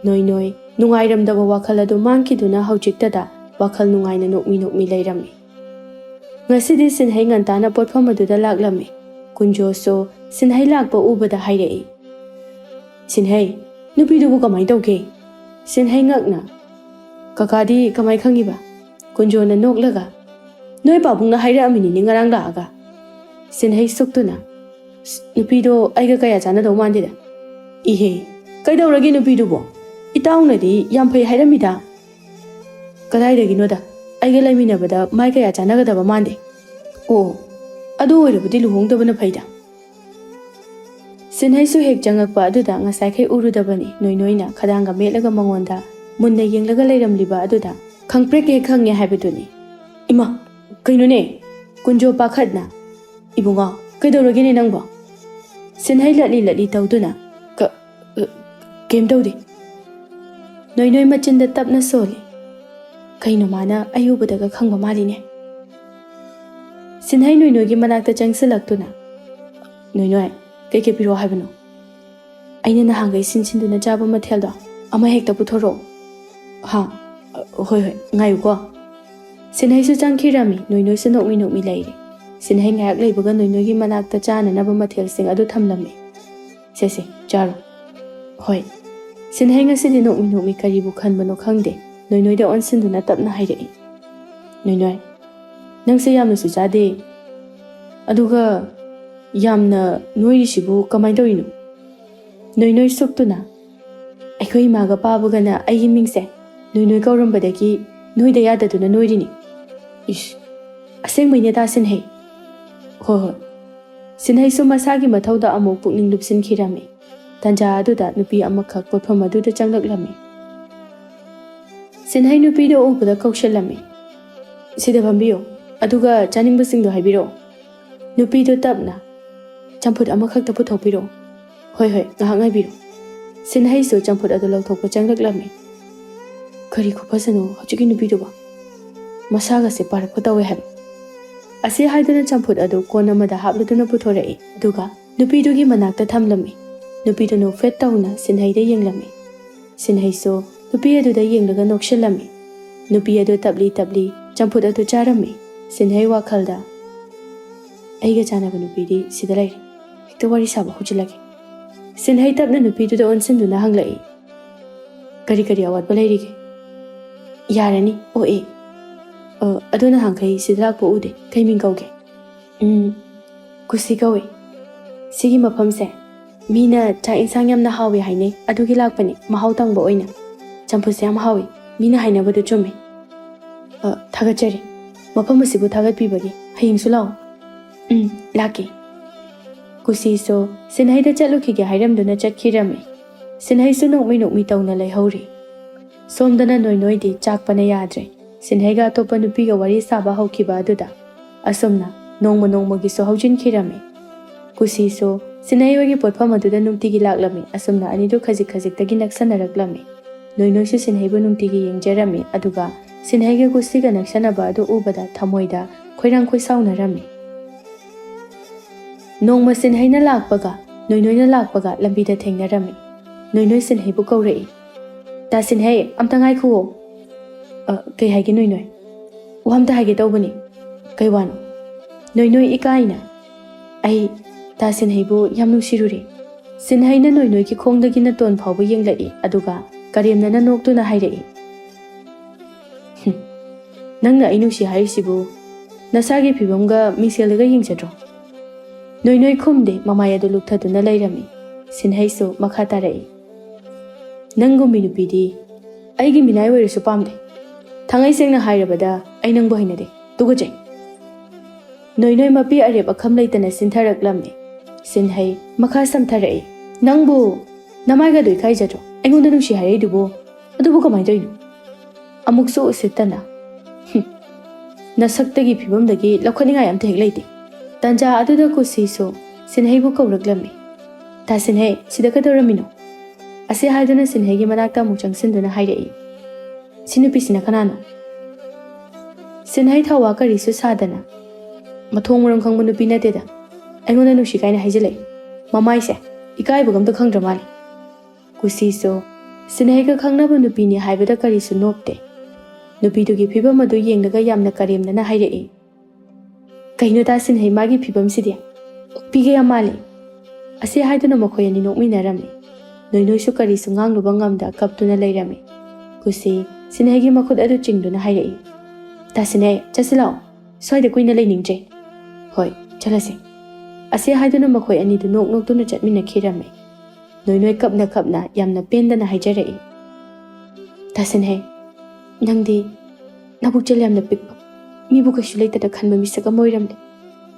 ꯅꯣꯏ ꯅꯣꯏ ꯅꯨꯡꯉꯥꯏꯔꯝꯗꯕ ꯋꯥꯈꯜ ꯑꯗꯨ ꯃꯥꯡꯈꯤꯗꯨꯅ ꯍꯧꯖꯤꯛꯇꯗ ꯋꯥꯈꯜ ꯅꯨꯡꯉꯥꯏꯅ ꯅꯣꯛꯃꯤ ꯅꯣꯛꯃꯤ ꯂꯩꯔꯝꯃꯤ꯫ ꯉꯁꯤꯗꯤ ꯁꯤꯟꯍꯩ ꯉꯟꯇꯥꯅ ꯄꯣꯠꯐꯝ ꯑꯗꯨꯗ ꯂꯥꯛꯂꯝꯃꯤ꯫ ꯀꯨꯟꯖꯣꯁꯨ ꯁꯤꯟꯍꯩ ꯂꯥꯛꯄ ꯎꯕꯗ ꯍꯥꯏꯔꯛꯏ, "ꯁꯤꯟꯍꯩ, ꯅꯨꯄꯤꯗꯨꯕꯨ ꯀꯃꯥꯏ ꯇꯧꯒꯦ?" ꯁꯤꯟꯍꯩ ꯉꯛꯅ, "ꯀꯀꯥꯗꯤ ꯀꯃꯥꯏ ꯈꯪꯉꯤꯕ?" ꯀꯨꯟꯖꯣꯅ ꯅꯣꯛꯂꯒ, "ꯅꯣꯏ ꯄꯥꯕꯨꯡꯅ ꯍꯥꯏꯔꯛꯑꯝꯃꯤꯅꯤꯅꯦ ꯉꯔꯥꯡ ꯂꯥꯛꯑꯒ꯫" ꯁꯤꯟꯍꯩ ꯁꯨꯛꯇꯨꯅ, "ꯑꯁ, ꯅꯨꯄꯤꯗꯣ ꯑꯩꯒ ꯀꯌꯥ ꯆꯥꯟꯅꯗꯧ ꯃꯥꯟꯗꯦꯗ꯫" "ꯏꯍꯦ, ꯀꯩꯗꯧꯔꯒꯦ ꯅꯨꯄꯤꯗꯨꯕꯣ? ꯏꯇꯥꯎꯅꯗꯤ ꯌꯥꯝ ꯐꯩ ꯍꯥꯏꯔꯝꯃꯤꯗ꯫" "ꯀꯗꯥꯏꯗꯒꯤꯅꯣꯗ, ꯑꯩꯒ ꯂꯩꯃꯤꯟꯅꯕꯗ ꯃꯥꯏ ꯀꯌꯥ ꯆꯥꯟꯅꯒꯗꯕ ꯃꯥꯟꯗꯦ꯫" "ꯑꯣ, ꯑꯗꯨ ꯑꯣꯏꯔꯕꯗꯤ ꯂꯨꯍꯣꯡꯗꯕꯅ ꯐꯩꯗ꯫" ꯁꯤꯟꯍꯩꯁꯨ ꯍꯦꯛ ꯆꯪꯉꯛꯄ ꯑꯗꯨꯗ ꯉꯁꯥꯏꯈꯩ ꯎꯔꯨꯗꯕꯅꯤ꯫ ꯅꯣꯏ ꯅꯣꯏꯅ ꯈꯗꯥꯡꯒ ꯃꯦꯠꯂꯒ ꯃꯉꯣꯟꯗ ꯃꯨꯟꯅ ꯌꯦꯡꯂꯒ ꯂꯩꯔꯝꯂꯤꯕ ꯑꯗꯨꯗ ꯈꯪꯄ꯭ꯔꯦꯛ ꯍꯦꯛ ꯈꯪꯉꯦ ꯍꯥꯏꯕꯗꯨꯅꯤ꯫ "ꯏꯃꯥ, ꯀꯩꯅꯣꯅꯦ?" ꯀꯨꯟꯖꯣ ꯄꯥꯈꯠꯅ, "ꯏꯕꯨꯡꯉꯣ, ꯀꯩꯗꯧꯔꯒꯦꯅꯦ ꯅꯪꯕꯣ?" ꯁꯤꯟꯍꯩ ꯂꯠꯂꯤ ꯂꯠꯂꯤ ꯇꯧꯗꯨꯅ, "ꯀ-, ꯑ, ꯀꯩꯝ ꯇꯧꯗꯦ꯫" ꯅꯣꯏ ꯅꯣꯏ ꯃꯆꯤꯟꯗ ꯇꯞꯅ ꯁꯣꯜꯂꯤ꯫ "ꯀꯩꯅꯣ ꯃꯥꯅ ꯑꯩ ꯎꯕꯗꯒ ꯈꯪꯕ ꯃꯥꯜꯂꯤꯅꯦ?" ꯁꯤꯟꯍꯩ ꯅꯣꯏꯅꯣꯏꯒꯤ ꯃꯅꯥꯛꯇ ꯆꯪꯁꯤꯜꯂꯛꯇꯨꯅ, "ꯅꯣꯏꯅꯣꯏ, ꯀꯩꯀꯩ ꯄꯤꯔꯛꯑꯣ ꯍꯥꯏꯕꯅꯣ? ꯑꯩꯅ ꯅꯍꯥꯟꯈꯩ ꯁꯤꯟ ꯁꯤꯟꯗꯨꯅ ꯆꯥꯕ ꯃꯊꯦꯜꯗꯣ ꯑꯃ ꯍꯦꯛꯇ ꯄꯨꯊꯣꯔꯛꯑꯣ"꯫ "ꯍꯥ? ꯑ, ꯍꯣꯏ, ꯍꯣꯏ, ꯉꯥꯏꯌꯨꯀꯣ"꯫ ꯁꯤꯟꯍꯩꯁꯨ ꯆꯪꯈꯤꯔꯝꯃꯤ, ꯅꯣꯏꯅꯣꯏꯁꯨ ꯅꯣꯛꯃꯤ ꯅꯣꯛꯃꯤ ꯂꯩꯔꯦ꯫ ꯁꯤꯟꯍꯩ ꯉꯥꯏꯍꯥꯛ ꯂꯩꯕꯒ ꯅꯣꯏꯅꯣꯏꯒꯤ ꯃꯅꯥꯛꯇ ꯆꯥꯅꯅꯕ ꯃꯊꯦꯜꯁꯤꯡ ꯑꯗꯨ ꯊꯝꯂꯝꯃꯤ꯫ "ꯁꯦ, ꯁꯦ, ꯆꯥꯔꯣ"꯫ "ꯍꯣꯏ"꯫ ꯁꯤꯟꯍꯩ ꯉꯁꯤꯗꯤ ꯅꯣꯛꯃꯤ ꯅꯣꯛꯃꯤ ꯀꯔꯤꯕꯨ ꯈꯟꯕꯅꯣ ꯈꯪꯗꯦ, ꯅꯣꯏꯅꯣꯏꯗ ꯑꯣꯟꯁꯤꯟꯗꯨꯅ ꯇꯞꯅ ꯍꯥꯏꯔꯛꯏ, "ꯅꯣꯏꯅꯣꯏ, ꯅꯪꯁꯦ ꯌꯥꯝꯅꯁꯨ ꯆꯥꯗꯦ, ꯑꯗꯨꯒ ꯌꯥꯝꯅ ꯅꯣꯏꯔꯤꯁꯤꯕꯨ ꯀꯃꯥꯏꯅ ꯇꯧꯔꯤꯅꯣ?" ꯅꯣꯏꯅꯣꯏ ꯁꯨꯛꯇꯨꯅ, "ꯑꯩꯈꯣꯏ ꯏꯃꯥꯒ ꯄꯥꯕꯒꯅ ꯑꯩꯒꯤ ꯃꯤꯡꯁꯦ ꯅꯣꯏꯅꯣꯏ ꯀꯧꯔꯝꯕꯗꯒꯤ ꯅꯣꯏꯗ ꯌꯥꯗꯗꯨꯅ ꯅꯣꯏꯔꯤꯅꯤ"꯫ "ꯏꯁ, ꯑꯁꯦꯡꯕꯩꯅꯦ ꯇꯥ ꯁꯤꯟꯍꯩ"꯫ "ꯍꯣꯏ, ꯍꯣꯏ"꯫ ꯁꯤꯟꯍꯩꯁꯨ ꯃꯁꯥꯒꯤ ꯃꯊꯧꯗ ꯑꯃꯨꯛ ꯄꯨꯛꯅꯤꯡ ꯂꯨꯞꯁꯤꯟꯈꯤꯔꯝꯃꯤ꯫ ꯇꯟꯖꯥ ꯑꯗꯨꯗ ꯅꯨꯄꯤ ꯑꯃꯈꯛ ꯄꯣꯠꯐꯝ ꯑꯗꯨꯗ ꯆꯪꯂꯛꯂꯝꯃꯤ꯫ ꯁꯤꯟꯍꯩ ꯅꯨꯄꯤꯗꯨ ꯎꯕꯗ ꯀꯧꯁꯤꯜꯂꯝꯃꯤ꯫ "ꯁꯤꯗ ꯐꯝꯕꯤꯌꯨ, ꯑꯗꯨꯒ ꯆꯥꯅꯤꯡꯕꯁꯤꯡꯗꯣ ꯍꯥꯏꯕꯤꯔꯛꯑꯣ"꯫ ꯅꯨꯄꯤꯗꯨ ꯇꯞꯅ, "ꯆꯝꯐꯨꯠ ꯑꯃꯈꯛꯇ ꯄꯨꯊꯣꯛꯄꯤꯔꯛꯑꯣ"꯫ "ꯍꯣꯏ, ꯍꯣꯏ, ꯉꯥꯏꯍꯥꯛ ꯉꯥꯏꯕꯤꯔꯣ"꯫ ꯁꯤꯟꯍꯩꯁꯨ ꯆꯝꯐꯨꯠ ꯑꯗꯨ ꯂꯧꯊꯣꯛꯄ ꯆꯪꯂꯛꯂꯝꯃꯤ꯫ "ꯀꯔꯤ ꯈꯨꯐꯖꯅꯣ ꯍꯧꯖꯤꯛꯀꯤ ꯅꯨꯄꯤꯗꯨꯕꯣ? ꯃꯁꯥꯒꯁꯦ ꯄꯥꯔꯛꯄ ꯇꯧꯋꯦ ꯍꯥꯏꯕ"꯫ ꯑꯁꯤ ꯍꯥꯏꯗꯨꯅ ꯆꯝꯐꯨꯠ ꯑꯗꯨ ꯀꯣꯟ ꯑꯃꯗ ꯍꯥꯞꯂꯗꯨꯅ ꯄꯨꯊꯣꯔꯛꯏ, ꯑꯗꯨꯒ ꯅꯨꯄꯤꯗꯨꯒꯤ ꯃꯅꯥꯛꯇ ꯊꯝꯂꯝꯃꯤ꯫ ꯅꯨꯄꯤꯗꯨ ꯅꯣꯛꯐꯦꯠ ꯇꯧꯅ ꯁꯤꯟꯍꯩꯗ ꯌꯦꯡꯂꯝꯃꯤ꯫ ꯁꯤꯟꯍꯩꯁꯨ ꯅꯨꯄꯤ ꯑꯗꯨꯗ ꯌꯦꯡꯂꯒ ꯅꯣꯛꯁꯤꯜꯂꯝꯃꯤ꯫ ꯅꯨꯄꯤ ꯑꯗꯨ ꯇꯞꯂꯤ ꯇꯞꯂꯤ ꯆꯝꯐꯨꯠ ꯑꯗꯨ ꯆꯥꯔꯝꯃꯤ꯫ ꯁꯤꯟꯍꯩ ꯋꯥꯈꯜꯗ, "ꯑꯩꯒ ꯆꯥꯟꯅꯕ ꯅꯨꯄꯤꯗꯤ ꯁꯤꯗ ꯂꯩꯔꯦ꯫ ꯍꯦꯛꯇ ꯋꯥꯔꯤ ꯁꯥꯕ ꯍꯧꯖꯤꯜꯂꯒꯦ"꯫ ꯁꯤꯟꯍꯩ ꯇꯞꯅ ꯅꯨꯄꯤꯗꯨꯗ ꯑꯣꯟꯁꯤꯟꯗꯨꯅ ꯍꯪꯂꯛꯏ, "ꯀꯔꯤ ꯀꯔꯤ ꯑꯋꯥꯠꯄ ꯂꯩꯔꯤꯒꯦ?" "ꯌꯥꯔꯅꯤ, ꯑꯣꯛꯑꯦ꯫ ꯑ, ꯑꯗꯣ ꯅꯍꯥꯟꯈꯩ ꯁꯤꯗ ꯂꯥꯛꯄ ꯎꯗꯦ꯫ ꯀꯩ ꯃꯤꯡ ꯀꯧꯒꯦ?" "ꯎꯝ, ꯀꯨꯁꯤ ꯀꯧꯏ꯫ ꯁꯤꯒꯤ ꯃꯐꯝꯁꯦ ꯃꯤꯅ ꯆꯥꯛ ꯏꯟꯁꯥꯡ ꯌꯥꯝꯅ ꯍꯥꯎꯋꯦ ꯍꯥꯏꯅꯩ, ꯑꯗꯨꯒꯤ ꯂꯥꯛꯄꯅꯤ꯫ ꯃꯍꯥꯎ ꯇꯪꯕ ꯑꯣꯏꯅ꯫ ꯆꯝꯐꯨꯠꯁꯦ ꯌꯥꯝ ꯍꯥꯎꯋꯤ꯫ ꯃꯤꯅ ꯍꯥꯏꯅꯕꯗꯨ ꯆꯨꯝꯃꯤ꯫ ꯑ, ꯊꯥꯒꯠꯆꯔꯤ꯫ ꯃꯐꯝ ꯑꯁꯤꯕꯨ ꯊꯥꯒꯠꯄꯤꯕꯒꯤ꯫ ꯍꯌꯦꯡꯁꯨ ꯂꯥꯛꯑꯣ"꯫ "ꯎꯝ, ꯂꯥꯛꯀꯦ"꯫ ꯀꯨꯁꯤꯁꯨ ꯁꯤꯟꯍꯩꯗ ꯆꯠꯂꯨꯈꯤꯒꯦ ꯍꯥꯏꯔꯝꯗꯨꯅ ꯆꯠꯈꯤꯔꯝꯃꯤ꯫ ꯁꯤꯟꯍꯩꯁꯨ ꯅꯣꯛꯃꯤ ꯅꯣꯛꯃꯤ ꯇꯧꯅ ꯂꯩꯍꯧꯔꯤ꯫ ꯁꯣꯝꯗꯅ ꯅꯣꯏꯅꯣꯏꯗꯤ ꯆꯥꯛꯄꯅ ꯌꯥꯗ꯭ꯔꯦ꯫ ꯁꯤꯟꯍꯩꯒ ꯑꯇꯣꯞꯄ ꯅꯨꯄꯤꯒ ꯋꯥꯔꯤ ꯁꯥꯕ ꯍꯧꯈꯤꯕ ꯑꯗꯨꯗ ꯑꯁꯨꯝꯅ ꯅꯣꯡꯃ ꯅꯣꯡꯃꯒꯤ ꯁꯨ ꯍꯧꯖꯤꯟꯈꯤꯔꯝꯃꯤ꯫ ꯀꯨꯁꯤꯁꯨ ꯁꯤꯟꯍꯩ ꯍꯣꯏꯒꯤ ꯄꯣꯠꯐꯝ ꯑꯗꯨꯗ ꯅꯨꯡꯇꯤꯒꯤ ꯂꯥꯛꯂꯝꯃꯤ꯫ ꯑꯁꯨꯝꯅ ꯑꯅꯤꯗꯨ ꯈꯖꯤꯛ ꯈꯖꯤꯛꯇꯒꯤ ꯅꯛꯁꯟꯅꯔꯛꯂꯝꯃꯤ꯫ ꯅꯣꯏꯅꯣꯏꯁꯨ ꯁꯤꯟꯍꯩꯕꯨ ꯅꯨꯡꯇꯤꯒꯤ ꯌꯦꯡꯖꯔꯝꯃꯤ꯫ ꯑꯗꯨꯒ ꯁꯤꯟꯍꯩꯒ ꯀꯨꯁꯤꯒ ꯅꯛꯁꯟꯅꯕ ꯑꯗꯨ ꯎꯕꯗ ꯊꯃꯣꯏꯗ ꯈꯣꯏꯔꯥꯡ ꯈꯣꯏꯁꯥꯎꯅꯔꯝꯃꯤ꯫ ꯅꯣꯡꯃ ꯁꯤꯟꯍꯩꯅ ꯂꯥꯛꯄꯒ ꯅꯣꯏꯅꯣꯏꯅ ꯂꯥꯛꯄꯒ ꯂꯝꯕꯤꯗ ꯊꯦꯡꯅꯔꯝꯃꯤ꯫ ꯅꯣꯏꯅꯣꯏ ꯁꯤꯟꯍꯩꯕꯨ ꯀꯧꯔꯛꯏ꯫ "ꯇꯥ ꯁꯤꯟꯍꯩ, ꯑꯝꯇ ꯉꯥꯏꯈꯨꯑꯣ꯫" "ꯑ, ꯀꯩ ꯍꯥꯏꯒꯦ ꯅꯣꯏꯅꯣꯏ?" "ꯋꯥ ꯑꯝꯇ ꯍꯥꯏꯒꯦ ꯇꯧꯕꯅꯤ꯫" "ꯀꯩ ꯋꯥꯅꯣ?" ꯅꯣꯏꯅꯣꯏ ꯏꯀꯥꯏꯅ, "ꯑꯩ ꯇꯥ ꯁꯤꯟꯍꯩꯕꯨ ꯌꯥꯝ ꯅꯨꯡꯁꯤꯔꯨꯔꯦ꯫" ꯁꯤꯟꯍꯩꯅ ꯅꯣꯏꯅꯣꯏꯒꯤ ꯈꯣꯡꯗꯒꯤ ꯅꯇꯣꯟ ꯐꯥꯎꯕ ꯌꯦꯡꯂꯛꯏ, ꯑꯗꯨꯒ ꯀꯔꯦꯝꯅꯅ ꯅꯣꯛꯇꯨꯅ ꯍꯥꯏꯔꯛꯏ, "ꯍꯨꯝ, ꯅꯪꯅ ꯑꯩ ꯅꯨꯡꯁꯤ ꯍꯥꯏꯔꯤꯁꯤꯕꯨ ꯅꯁꯥꯒꯤ ꯐꯤꯕꯝꯒ ꯃꯤꯡꯁꯦꯜꯗꯒ ꯌꯦꯡꯖꯗ꯭ꯔꯣ?" ꯅꯣꯏꯅꯣꯏ ꯈꯨꯝꯗꯦ, ꯃꯃꯥꯏ ꯑꯗꯨ ꯂꯨꯞꯊꯗꯨꯅ ꯂꯩꯔꯝꯃꯤ꯫ ꯁꯤꯟꯍꯩꯁꯨ ꯃꯈꯥ ꯇꯥꯔꯛꯏ, "ꯅꯪꯒꯨꯝꯕꯤ ꯅꯨꯄꯤꯗꯤ ꯑꯩꯒꯤ ꯃꯤꯅꯥꯏ ꯑꯣꯏꯔꯁꯨ ꯄꯥꯝꯗꯦ꯫ ꯊꯥꯡꯉꯩ ꯁꯦꯡꯅ ꯍꯥꯏꯔꯕꯗ ꯑꯩ ꯅꯪꯕꯨ ꯍꯩꯅꯗꯦ, ꯇꯨꯀꯠꯆꯩ꯫" ꯅꯣꯏꯅꯣꯏ ꯃꯄꯤ ꯑꯔꯦꯞ ꯑꯈꯝ ꯂꯩꯇꯅ ꯆꯤꯟꯊꯔꯛꯂꯝꯃꯤ꯫ ꯁꯤꯟꯍꯩ ꯃꯈꯥ ꯁꯝꯊꯔꯛꯏ, "ꯅꯪꯕꯨ ꯅꯃꯥꯏꯒꯗꯣ ꯏꯀꯥꯏꯖꯗ꯭ꯔꯣ? ꯑꯩꯉꯣꯟꯗ ꯅꯨꯡꯁꯤ ꯍꯥꯏꯔꯛꯏꯗꯨꯕꯨ? ꯑꯗꯨꯕꯨ ꯀꯃꯥꯏꯅ ꯇꯧꯔꯤꯅꯣ?" ꯑꯃꯨꯛꯁꯨ ꯎꯁꯤꯠꯇꯅ, "ꯍꯨꯝ, ꯅꯁꯛꯇꯒꯤ ꯐꯤꯕꯝꯗꯒꯤ ꯂꯧꯈꯠꯅꯤꯡꯉꯥꯏ ꯑꯝꯇ ꯍꯦꯛ ꯂꯩꯇꯦ꯫" ꯇꯥꯟꯖꯥ ꯑꯗꯨꯗ ꯀꯨꯁꯤꯁꯨ ꯁꯤꯟꯍꯩꯕꯨ ꯀꯧꯔꯛꯂꯝꯃꯤ꯫ "ꯇꯥ ꯁꯤꯟꯍꯩ, ꯁꯤꯗ ꯀꯩꯗꯧꯔꯝꯃꯤꯅꯣ?" ꯑꯁꯤ ꯍꯥꯏꯗꯨꯅ ꯁꯤꯟꯍꯩꯒꯤ ꯃꯅꯥꯛꯇ ꯑꯃꯨꯛ ꯆꯪꯁꯤꯟꯗꯨꯅ ꯍꯥꯏꯔꯛꯏ, "ꯁꯤ ꯅꯨꯄꯤꯁꯤꯅ ꯀꯅꯥꯅꯣ?" ꯁꯤꯟꯍꯩ ꯊꯧꯋꯥ ꯀꯔꯤꯁꯨ ꯁꯥꯗꯅ, "ꯃꯊꯣꯡ ꯃꯔꯝ ꯈꯪꯕ ꯅꯨꯄꯤ ꯅꯠꯇꯦꯗ, ꯑꯩꯉꯣꯟꯗ ꯅꯨꯡꯁꯤ ꯀꯥꯏꯅ ꯍꯥꯏꯖꯤꯜꯂꯛꯏ꯫ ꯃꯃꯥꯏꯁꯦ ꯏꯀꯥꯏꯕꯒ ꯑꯝꯇ ꯈꯪꯗ꯭ꯔ ꯃꯥꯜꯂꯦ꯫" ꯀꯨꯁꯤꯁꯨ ꯁꯤꯟꯍꯩꯒ ꯈꯪꯅꯕ ꯅꯨꯄꯤꯅꯤ ꯍꯥꯏꯕꯗ ꯀꯔꯤꯁꯨ ꯅꯣꯞꯇꯦ꯫ ꯅꯨꯄꯤꯗꯨꯒꯤ ꯐꯤꯕꯝ ꯑꯗꯨ ꯌꯦꯡꯂꯒ ꯌꯥꯝꯅ ꯀꯔꯦꯝꯅꯅ ꯍꯥꯏꯔꯛꯏ, "ꯀꯩꯅꯣ ꯇꯥ ꯁꯤꯟꯍꯩ, ꯃꯥꯒꯤ ꯐꯤꯕꯝꯁꯤꯗꯤ? ꯑꯣꯛꯄꯤꯒ ꯌꯥꯝ ꯃꯥꯜꯂꯤ꯫" ꯑꯁꯤ ꯍꯥꯏꯗꯨꯅ ꯃꯈꯣꯏ ꯑꯅꯤ ꯅꯣꯛꯃꯤꯟꯅꯔꯝꯃꯤ꯫ ꯅꯣꯏꯅꯣꯏꯁꯨ ꯀꯔꯤꯁꯨ ꯉꯥꯡꯂꯨꯕ ꯉꯝꯗ ꯀꯞꯇꯨꯅ ꯂꯩꯔꯝꯃꯤ꯫ ꯀꯨꯁꯤ ꯁꯤꯟꯍꯩꯒꯤ ꯃꯈꯨꯠ ꯑꯗꯨ ꯆꯤꯡꯗꯨꯅ ꯍꯥꯏꯔꯛꯏ, "ꯇꯥ ꯁꯤꯟꯍꯩ, ꯆꯠꯁꯤ ꯂꯥꯛꯑꯣ꯫ ꯁ꯭ꯋꯥꯏꯗ ꯀꯨꯏꯅ ꯂꯩꯅꯤꯡꯗ꯭ꯔꯦ꯫ ꯍꯣꯏ, ꯆꯠꯂꯁꯤ꯫" ꯑꯁꯤ ꯍꯥꯏꯗꯨꯅ ꯃꯈꯣꯏ ꯑꯅꯤꯗꯨ ꯅꯣꯛ ꯅꯣꯛꯇꯨꯅ ꯆꯠꯃꯤꯟꯅꯈꯤꯔꯝꯃꯤ꯫ ꯅꯣꯏꯅꯣꯏ ꯀꯞꯅ ꯀꯞꯅ ꯌꯥꯝꯅ ꯄꯦꯟꯗꯅ ꯍꯥꯏꯖꯔꯛꯏ, "ꯇꯥ ꯁꯤꯟꯍꯩ, ꯅꯪꯗꯤ ꯅꯕꯨꯛꯆꯦꯜ ꯌꯥꯝꯅ ꯄꯤꯛꯄ, ꯃꯤꯕꯨ ꯀꯩꯁꯨ ꯂꯩꯇꯅ ꯈꯟꯕ ꯃꯤꯁꯛ ꯑꯃ ꯑꯣꯏꯔꯝꯂꯦ꯫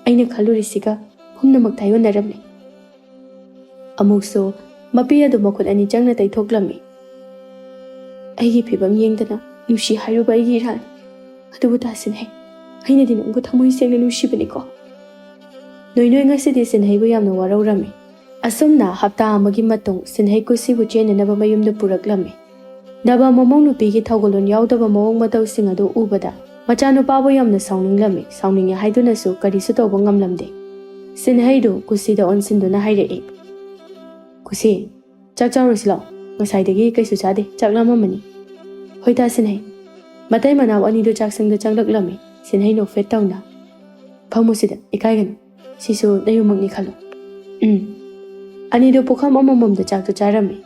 ꯑꯩꯅ ꯈꯜꯂꯨꯔꯤꯁꯤꯒ ꯄꯨꯝꯅꯃꯛ ꯇꯥꯏꯑꯣꯟꯅꯔꯝꯂꯦ꯫" ꯑꯃꯨꯛꯁꯨ ꯃꯄꯤ ꯑꯗꯨ ꯃꯈꯨꯠ ꯑꯅꯤ ꯆꯪꯅ ꯇꯩꯊꯣꯛꯂꯝꯃꯤ꯫ "ꯑꯩꯒꯤ ꯐꯤꯕꯝ ꯌꯦꯡꯗꯅ ꯅꯨꯡꯁꯤ ꯍꯥꯏꯔꯨꯕ ꯑꯩꯒꯤ ꯏꯔꯥꯜꯅꯤ꯫ ꯑꯗꯨꯕꯨ ꯇꯥ ꯁꯤꯟꯍꯩ, ꯑꯩꯅꯗꯤ ꯅꯪꯕꯨ ꯊꯃꯣꯏ ꯁꯦꯡꯅ ꯅꯨꯡꯁꯤꯕꯅꯤꯀꯣ꯫" ꯅꯣꯏꯅꯣꯏ ꯉꯁꯤꯗꯤ ꯁꯤꯟꯍꯩꯕꯨ ꯌꯥꯝꯅ ꯋꯥꯔꯧꯔꯝꯃꯤ꯫ ꯑꯁꯨꯝꯅ ꯍꯞꯇꯥ ꯑꯃꯒꯤ ꯃꯇꯨꯡ ꯁꯤꯟꯍꯩ ꯀꯨꯁꯤꯕꯨ ꯆꯦꯟꯅꯅꯕ ꯃꯌꯨꯝꯗ ꯄꯨꯔꯛꯂꯝꯃꯤ꯫ ꯅꯕ ꯃꯃꯧ ꯅꯨꯄꯤꯒꯤ ꯊꯧꯒꯜꯂꯣꯟ ꯌꯥꯎꯗꯕ ꯃꯑꯣꯡ ꯃꯇꯧꯁꯤꯡ ꯑꯗꯨ ꯎꯕꯗ ꯃꯆꯥꯅꯨꯄꯥꯕꯨ ꯌꯥꯝꯅ ꯁꯥꯎꯅꯤꯡꯂꯝꯃꯤ꯫ ꯁꯥꯎꯅꯤꯡꯉꯦ ꯍꯥꯏꯗꯨꯅꯁꯨ ꯀꯔꯤꯁꯨ ꯇꯧꯕ ꯉꯝꯂꯝꯗꯦ꯫ ꯁꯤꯟꯍꯩꯗꯨ ꯀꯨꯁꯤꯗ ꯑꯣꯟꯁꯤꯟꯗꯨꯅ ꯍꯥꯏꯔꯛꯏ, "ꯀꯨꯁꯤ, ꯆꯥꯛ ꯆꯥꯔꯨꯁꯤ ꯂꯥꯛꯑꯣ꯫ ꯉꯁꯥꯏꯗꯒꯤ ꯀꯩꯁꯨ ꯆꯥꯗꯦ, ꯆꯥꯛ ꯂꯥꯝꯃꯝꯃꯅꯤ꯫" "ꯍꯣꯏ ꯇꯥ ꯁꯤꯟꯍꯩ꯫" ꯃꯇꯩ ꯃꯅꯥꯎ ꯑꯅꯤꯗꯨ ꯆꯥꯛꯁꯪꯗ ꯆꯪꯂꯛꯂꯝꯃꯤ꯫ ꯁꯤꯟꯍꯩ ꯅꯣꯛꯐꯦꯠ ꯇꯧꯅ, "ꯐꯝꯃꯨ ꯁꯤꯗ, ꯏꯀꯥꯏꯒꯅꯨ꯫ ꯁꯤꯁꯨ ꯅꯌꯨꯝꯃꯛꯅꯤ ꯈꯜꯂꯣ꯫" ꯎꯝ꯫ ꯑꯅꯤꯗꯨ ꯄꯨꯈꯝ ꯑꯃꯃꯝꯗ ꯆꯥꯛꯇꯨ ꯆꯥꯔꯝꯃꯤ꯫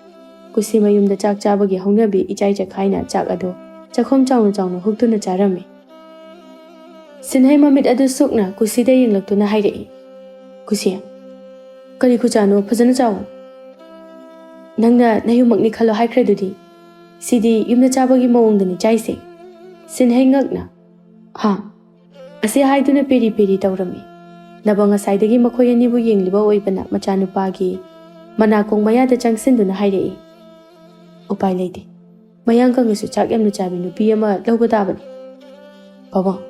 ꯀꯨꯁꯤ ꯃꯌꯨꯝꯗ ꯆꯥꯛ ꯆꯥꯕꯒꯤ ꯍꯧꯅꯕꯤ ꯏꯆꯥꯏ ꯆꯈꯥꯏꯅ ꯆꯥꯛ ꯑꯗꯨ ꯆꯥꯛꯈꯨꯝ ꯆꯥꯎꯅ ꯆꯥꯎꯅ ꯍꯨꯛꯇꯨꯅ ꯆꯥꯔꯝꯃꯤ꯫ ꯁꯤꯟꯍꯩ ꯃꯃꯤꯠ ꯑꯗꯨ ꯁꯨꯛꯅ ꯀꯨꯁꯤꯗ ꯌꯦꯡꯂꯛꯇꯨꯅ ꯍꯥꯏꯔꯛꯏ, "ꯀꯨꯁꯤ, ꯀꯔꯤ ꯈꯨꯆꯥꯅꯣ? ꯐꯖꯅ ꯆꯥꯎ꯫ ꯅꯪꯅ ꯅꯌꯨꯝꯃꯛꯅꯤ ꯈꯜꯂꯣ ꯍꯥꯏꯈ꯭ꯔꯗꯨꯗꯤ꯫ ꯁꯤꯗꯤ ꯌꯨꯝꯗ ꯆꯥꯕꯒꯤ ꯃꯑꯣꯡꯗꯅꯤ ꯆꯥꯏꯁꯦ꯫" ꯁꯤꯟꯍꯩ ꯉꯛꯅ, "ꯍꯥ?" ꯑꯁꯤ ꯍꯥꯏꯗꯨꯅ ꯄꯦꯔꯤ ꯄꯦꯔꯤ ꯇꯧꯔꯝꯃꯤ꯫ ꯅꯕ ꯉꯁꯥꯏꯗꯒꯤ ꯃꯈꯣꯏ ꯑꯅꯤꯕꯨ ꯌꯦꯡꯂꯤꯕ ꯑꯣꯏꯕꯅ ꯃꯆꯥꯅꯨꯄꯥꯒꯤ ꯃꯅꯥꯀꯣꯡ ꯃꯌꯥꯗ ꯆꯪꯁꯤꯟꯗꯨꯅ ꯍꯥꯏꯔꯛꯏ, "ꯎꯄꯥꯏ ꯂꯩꯇꯦ꯫ ꯃꯌꯥꯡ ꯀꯪꯉꯁꯨ ꯆꯥꯛ ꯌꯥꯝꯅ ꯆꯥꯕꯤ ꯅꯨꯄꯤ ꯑꯃ ꯂꯧꯕ ꯇꯥꯕꯅꯤ꯫" "ꯄꯥꯕꯨꯡ,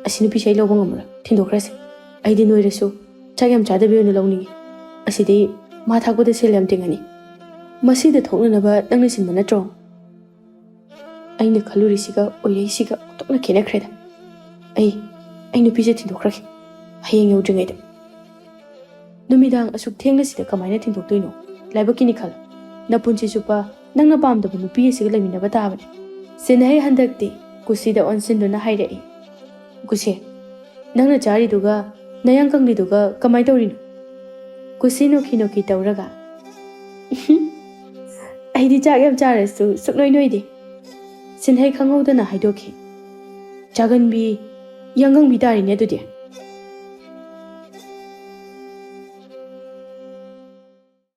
ꯑꯁꯤ ꯅꯨꯄꯤꯁꯦ ꯑꯩ ꯂꯧꯕ ꯉꯝꯃꯔꯣꯏ꯫ ꯊꯤꯟꯗꯣꯛꯈ꯭ꯔꯁꯤ꯫ ꯑꯩꯗꯤ ꯅꯣꯏꯔꯁꯨ ꯆꯥꯛ ꯌꯥꯝ ꯆꯥꯗꯕꯤ ꯑꯣꯏꯅ ꯂꯧꯅꯤꯡꯉꯤ꯫ ꯑꯁꯤꯗꯤ ꯃꯥ ꯊꯥꯛꯄꯗ ꯁꯦꯜ ꯌꯥꯝ ꯇꯤꯡꯉꯅꯤ꯫ ꯃꯁꯤꯗ ꯊꯣꯛꯅꯅꯕ ꯅꯪꯅ ꯁꯤꯟꯕ ꯅꯠꯇ꯭ꯔꯣ?" ꯑꯩꯅ ꯈꯜꯂꯨꯔꯤꯁꯤꯒ ꯑꯣꯏꯔꯛꯏꯁꯤꯒ ꯑꯣꯟꯊꯣꯛꯅ ꯈꯦꯠꯅꯈ꯭ꯔꯦꯗ꯫ ꯑꯩ, ꯑꯩ ꯅꯨꯄꯤꯁꯦ ꯊꯤꯟꯗꯣꯛꯈ꯭ꯔꯒꯦ, ꯍꯌꯦꯡ ꯌꯧꯗ꯭ꯔꯤꯉꯩꯗ꯫ "ꯅꯨꯃꯤꯗꯥꯡ ꯑꯁꯨꯛ ꯊꯦꯡꯅꯁꯤꯗ ꯀꯃꯥꯏꯅ ꯊꯤꯟꯗꯣꯛꯇꯣꯏꯅꯣ? ꯂꯥꯏꯕꯛꯀꯤꯅꯤ ꯈꯜꯂꯣ꯫ ꯅꯄꯨꯟꯁꯤ ꯆꯨꯞꯄ ꯅꯪꯅ ꯄꯥꯝꯗꯕ ꯅꯨꯄꯤ ꯑꯁꯤꯒ ꯂꯩꯃꯤꯟꯅꯕ ꯇꯥꯕꯅꯤ꯫" ꯁꯤꯟꯍꯩ ꯍꯟꯗꯛꯇꯤ ꯀꯨꯁꯤꯗ ꯑꯣꯟꯁꯤꯟꯗꯨꯅ ꯍꯥꯏꯔꯛꯏ, "ꯀꯨꯁꯤ, ꯅꯪꯅ ꯆꯥꯔꯤꯗꯨꯒ ꯅꯌꯥꯡ ꯀꯪꯂꯤꯗꯨꯒ ꯀꯃꯥꯏ ꯇꯧꯔꯤꯅꯣ?" ꯀꯨꯁꯤ ꯅꯣꯛꯈꯤ ꯅꯣꯛꯈꯤ ꯇꯧꯔꯒ, "ꯑꯩꯗꯤ ꯆꯥꯛ ꯌꯥꯝ ꯆꯥꯔꯁꯨ ꯁꯨꯛꯅꯣꯏ ꯅꯣꯏꯗꯦ꯫" ꯁꯤꯟꯍꯩ ꯈꯪꯍꯧꯗꯅ ꯍꯥꯏꯗꯣꯛꯈꯤ, "ꯆꯥꯒꯟꯕꯤ, ꯌꯥꯡꯒꯪꯕꯤ ꯇꯥꯔꯤꯅꯦ ꯑꯗꯨꯗꯤ꯫"